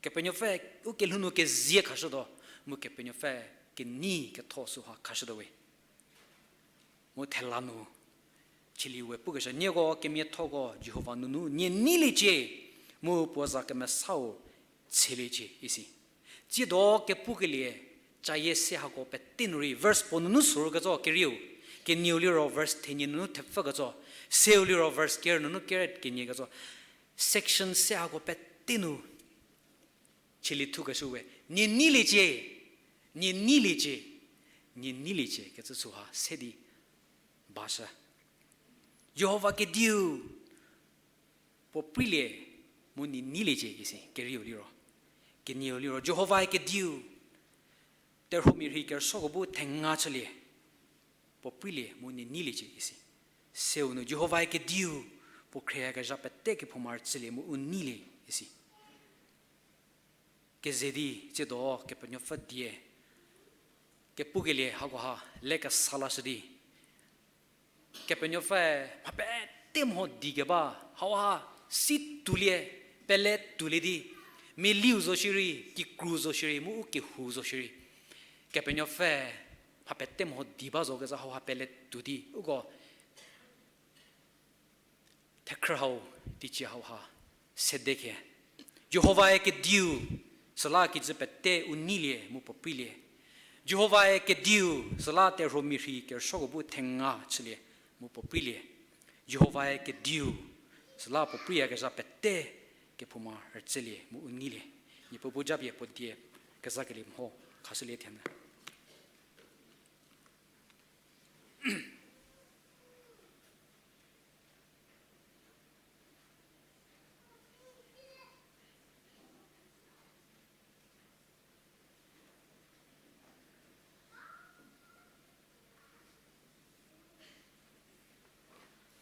Kepenuopfüe u kelhou nu kezie khashütuo, mu Kepenuopfüe kenei ketho süha khashütuo we. Mu thela nu, chülie we pukeshü, nieko kemiathoko Jihova nunu nie neiliecie, mu puo za kemesau tsüliecie isi. Tsiedo kepukelie, cayie se hako pete nu rei, verse puo nunu suru ketso kerieu, kenieu liro verse thenie nunu thepfü ketso, seu liro verse ker nunu kere kenie ketso, section se hako pete nu chülie thukeshü we, nie neiliecie, nie neiliecie, nie neiliecie kecü süha se di bashü. Jihova kediu, puo preilie, mu nie neiliecie isi, kerieu liro. Kenieu liro, Jihovae kediu, terhuomia rhei kerüsuoko bu thenga chülie, puo preilie, mu nie neiliecie isi. Seu nu, Jihovae kediu, puo khrieyakezha pete kephouma rütsülie, mu u neilie isi. Keze di, tsiedo, Kepenuopfü die, kepukelie hakoha, le kesa lashü di. Kepenuopfü mha pete mho di keba, hauha si tuolie, pele tuolie di, meliu zo shierei, kikru zo shierei, mu u kehou zo shierei. Kepenuopfü mha pete mho di ba zo kezha hauha pele tuo di, uko thekhrü hau, teicie hauha, sede khe. Jihovae kediu, süla kijü pete u neilie mu puo preilie. Jihovae kediu, süla terhuomia rhei kerüsuoko bu thenga chülie mu puo preilie. Jihovae kediu, süla puo preiyakezha pete kephouma rütsülie mu u neilie. Niepuu bu japie puo die kezakelie mho khashülie thienyü.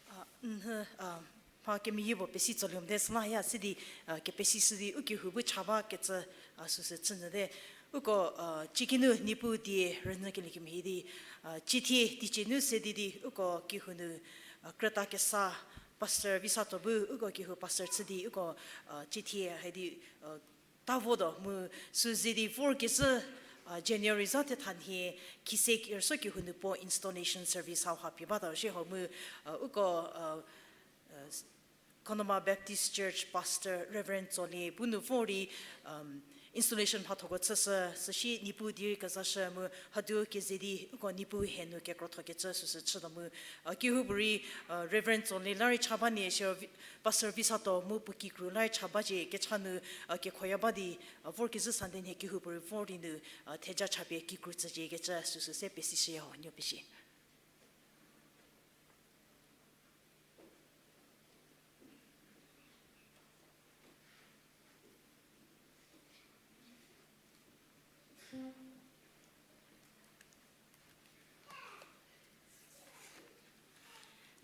A, nhü, a, mha kemeyie puo pesi tsolie mo te süla ya sidi, a, kepesishü di u kehou bu cha ba kecü, a, süsü chünyüte. Uko, a, cikinu Niepuu die rünyükelie kemhie di, a, cithie teicie nu se di di, uko kehou nu, a, krüta kesa Pastor Visato bu, uko kehou pastor chü di, uko, a, cithie, haidi, a, ta votuo mu süze di vorkezhü, a, January za thetha nhie, khise kerüsuo kehou nu puo installation service hauha pie bata shie ho mu, a, uko, a, a, Konoma Baptist Church Pastor Reverend Tsolie bu nu vor di, um, installation mhathoko chüshü, süsie Niepuu die rei kezashü mu hadu keze di uko Niepuu hie nu kekrothokecü süsü chütuo mu, a, kehoupuorei, a, Reverend Tsolie la rei cha ba nie shie, Pastor Visato mu puo kikru la rei cha bacie kecha nu, a, kekhoya ba di, a, vorkezhü Sunday nhie kehoupuorei vor di nu, a, theja chapie kikru tsüciekecü süsü se pesishüya ho, nuo pesie.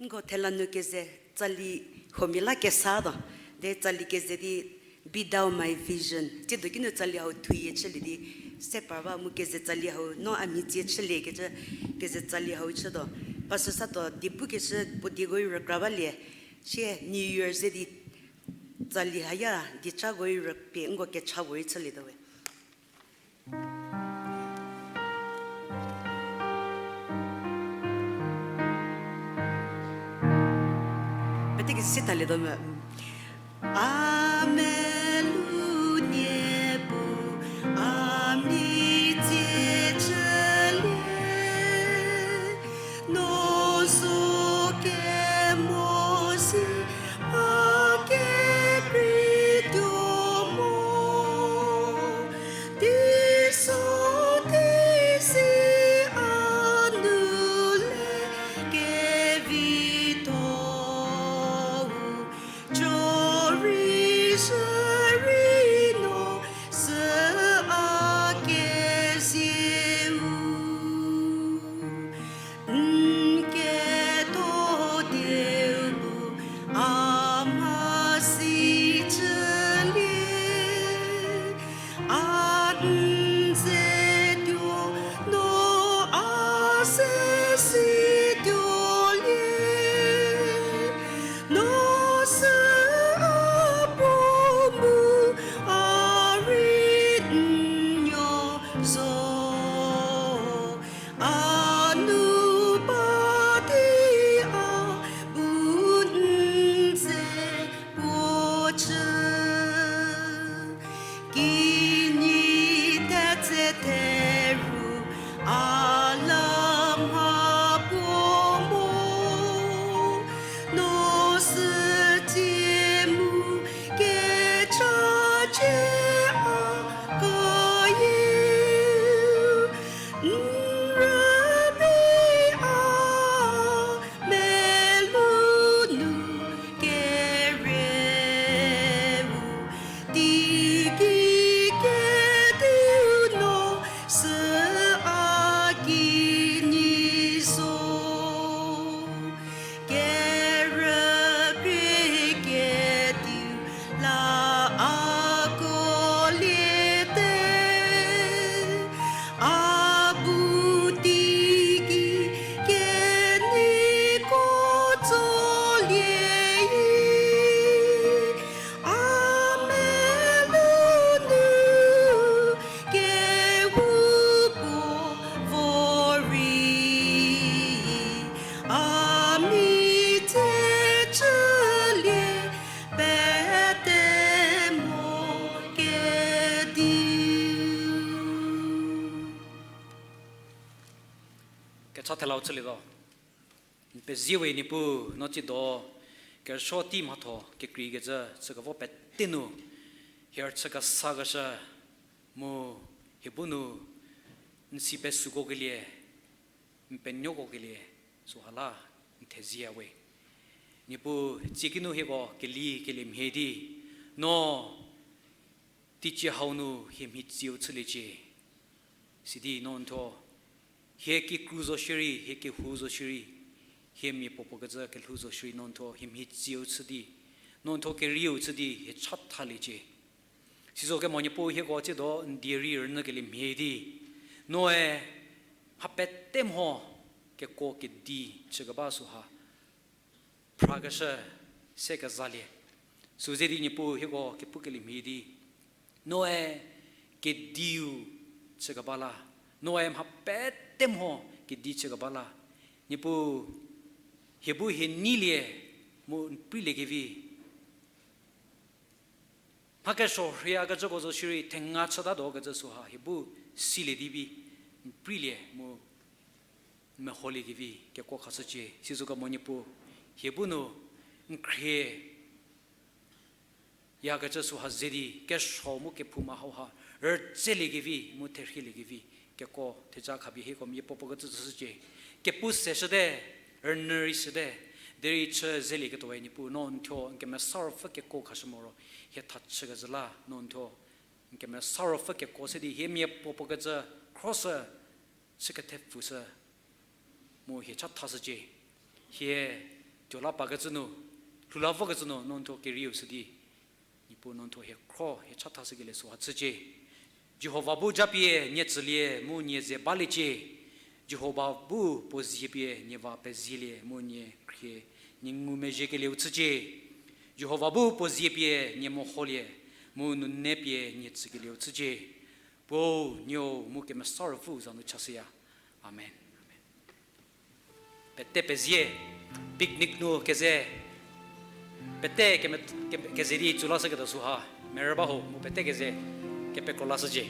Nko thela nu keze tsali huomia la kesa tuo. De tsali keze di Be Thou My Vision. Tsiedo kinu tsali hau thuyie chülie di se par ba mu keze tsali hau no a mhitsie chüliekecü keze tsali hau chütuo. Pastor Sato die pukeshü puo dieko rei rükra balie. Sie New Year ze di tsali haya dieca ko rei rüpie nko kecha puorei chülietuo we. Pete kesi talietuo me. Amen. A n ze tuo, no a se si tuolie, no sü a puo mu a rei n nuo zo. A nu ba di a bu n ze puo chü. Kinyi tetse theru a la mha puo mo, no sü tie mu kecha cie a kayieu, n rübei a melu nu kerieu, teiki kediu no sü a kinyi zo. Kerükrie kediu la a kuoliete, a bu teiki keneiko tsolie, a melu nu kehoupuo vo rei, a mi tse chülie pete mo kediu. Kecha thelau chülietuo. N pezie we Niepuu, no tsiedo kerüsuo tei mhatho kekreikecü chükevo pete nu hie rüchü kesakeshü mu hie bu nu n si pesukokelie, n penuokokelie süha la n thezie we. Niepuu, tsiekinu hieko keli kelie mhie di no teicie hau nu hie mhitsieu chüliecie. Sidi no n thuo hie kikru zo shierei, hie kehou zo shierei, hie mia puopuo kecü kelhou zo shierei no n thuo hie mhitsieu chü di, no n thuo kerieu chü di hie chathaliecie. Sizo kemo Niepuu, hieko tsiedo n die rei rünyükelie mhie di noe mha pete mho kekuo kedi chükeba süha phrakeshü se kezalie. Sü ze di Niepuu, hieko kepukelie mhie di noe kediu chükeba la, noe mha pete mho kedi chükeba la, Niepuu, hie bu hie neilie mu n preiliekevi, mha kesuo rhüyakecüko zo shierei thenga chütatuo kecü süha hie bu silie di vi n preilie mu n meholiekevi kekuo khashücie. Sizo kemo Niepuu, hie bu nu n khrie yakecü süha ze di kesuo mu kephouma hauha rütseliekevi mu therhieliekevi kekuo theja khapie hieko mia puopuo kecü tsüshücie. Kepu seshüte, rünyü rei shüte, derei chü zelieketuoe Niepuu, no n thuo n Kemesa Ruopfü kekuo khashü moro hie thachükecü la, no n thuo n Kemesa Ruopfü kekuo se di hie mia puopuo kecü khroshü, chü kethepfüshü mu hie chathashücie. Hie tuo la pakecü nu, lhou la vokecü nu no n thuo kerieu shü di Niepuu, no n thuo hie khro hie chathashükelie süha chücie. Jihova bu japie nie tsülie mu nie ze baliecie. Jihova bu puo zie pie nie va pezielie mu nie khrie nie ngumezhiekelieu chücie. Jihova bu puo zie pie nie meholie mu nune pie nie tsükelieu chücie. Puo, Nuou mu Kemesa Ruopfüu za nu chashüya. Amen. Pete pezie, picnic nu keze, pete keme-, ke-, keze di tsü lashüketuo süha merü ba ho mu pete keze kepekro lashücie.